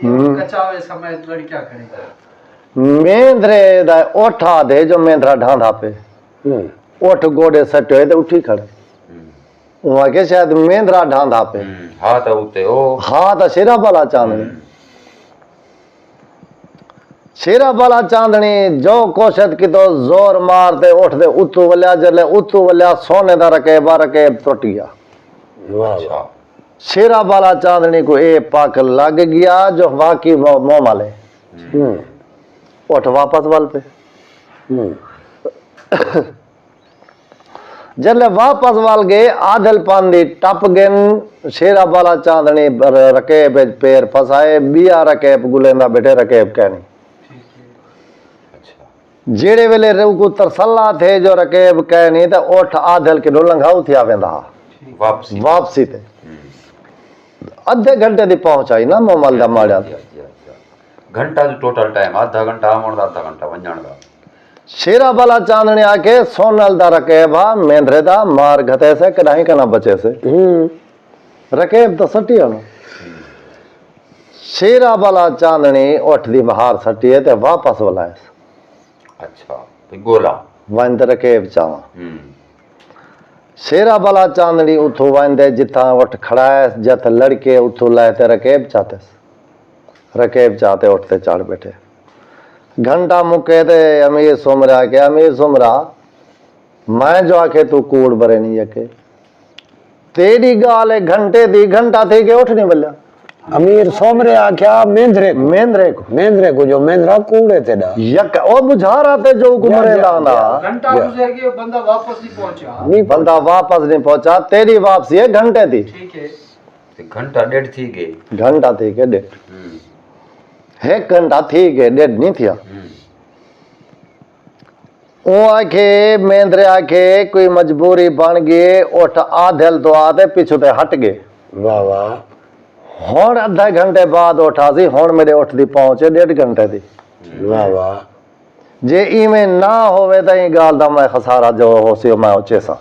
ہوں۔ کچاوے سمیت لڑکیاں کھڑے۔ میندرے دا اٹھ آدھے جو میندرا ڈھاندا پے۔ اٹھ گوڈے سٹے ہوئے تے اٹھی کھڑے۔ اوں آکھے شاید میندرا ڈھاندا پے۔ ہا تا اتے او۔ ہا تا شیرا بالا چاندنی۔ شیرا بالا چاندنی جو کوشت کیتو زور مار تے اٹھ دے اتو ولیا، جلے اتو ولیا سونے دا رکیب آ، رکیب ٹوٹ گیا۔ شیرا بالا چاندنی کو اے پک لگ گیا جو واقعی مومل ہے۔ اٹھ واپس ول پے۔ جلے واپس ول گئے، آدھل پاندی ٹپ گن۔ شیرا بالا چاندنی رکیب اچ پیر پھسائے، بیا رکیب گلیندا بیٹھے، رکیب کہنی۔ جیڑے ویلے روح کو ترسلا تھے جو رکیب کہنی تے اٹھ آدھل کنوں لنگھاؤ تھیا ویندا ہا۔ واپسی تے ادھے گھنٹے دی پہنچ آئی نا مومل دا ماڑا۔ گھنٹہ جو ٹوٹل ٹائم، آدھا گھنٹہ آوݨ دا، آدھا گھنٹہ ونڄݨ دا۔ شیرا بالا چاندنی آکھے سونل دا رکیب ہا، میندرے دا مار گھتے سے، کݙاہیں کنا بچے سے۔ رکیب تاں سٹی ہن۔ شیرا بالا چاندنی اٹھ دی بہار سٹی ہے تے واپس ولائس۔ اچھا، تے گولا۔ ونج تے رکیب چاواں۔ شیرا بالا چاندنی اتھوں ونج دے جتھاں اٹھ کھڑائس، جت لڑکے اتھوں لائے تے رکیب چاتس۔ رکیب چا تے اٹھ تے چڑھ بیٹھے۔ گھنٹہ مکے تے امیر سومرا آکھے، امیر سومرا، میں جو آکھے توں کوڑ برے نی یکے۔ تیڈی گالھ ہے گھنٹے دی، گھنٹہ تھی کے اٹھ نی ولیا۔ امیر سومرے آکھیا، میندرے کو۔ میندرے کو۔ میندرے کو جو میندرا کوڑے تیڈا۔ یک او بجھارا تے جو کو مرے دانا۔ گھنٹہ گزر گئے، بندہ واپس نہیں پہنچا۔ بندہ واپس نہیں پہنچا، تیڈی واپسی ہے گھنٹے دی۔ ٹھیک ہے۔ تے گھنٹہ ڈیڈھ تھی گئے۔ گھنٹہ تھی گئے ڈیڈھ۔ ہک گھنٹہ تھی گئے ڈیڈھ نہیں تھیا۔ اوں آکھے میندرے آکھے کوئی مجبوری بݨ گئے، اٹھ آدھل دعا تے پچھوں تے ہٹ گئے۔ واہ واہ۔ ہݨ ادھے گھنٹے بعد اٹھ آسی، ہݨ میݙے اٹھ دی پہنچ ہے ݙیڈھ گھنٹے دی۔ واہ واہ۔ جے ایویں نہ ہووے تاں ایں ڳالھ دا میں خسارہ جو ہوسی او میں اچیساں۔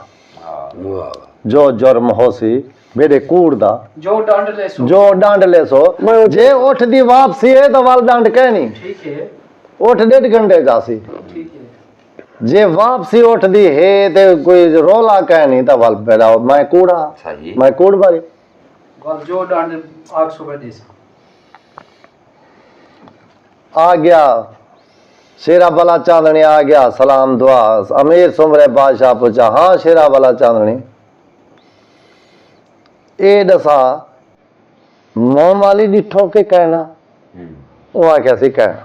واہ واہ۔ جو جرم ہوسی میݙے کوڑ دا۔ جو ݙنڈ لیسو۔ جو ݙنڈ لیسو۔ میں اچیساں۔ جے اٹھ دی واپسی ہے تاں ول ݙنڈ کینی۔ ٹھیک ہے۔ اٹھ ݙیڈھ گھنٹے چ آسی۔ ٹھیک ہے۔ جے واپسی اٹھ دی ہے تے کوئی رولا کائنی تاں ول میݙا میں کوڑ ہاں۔ صحیح۔ میں کوڑ بھری۔ ول جو ݙنڈ آکھسو میں ݙیساں۔ آ گیا۔ شیرا بلا چاندنی آ گیا۔ سلام دعا۔ امیر سومرے بادشاہ پچھا، ہاں شیرا بلا چاندنی، اے ݙسا موم والی ݙٹھو کہ کائنا؟ او آکھیا سی کائنا۔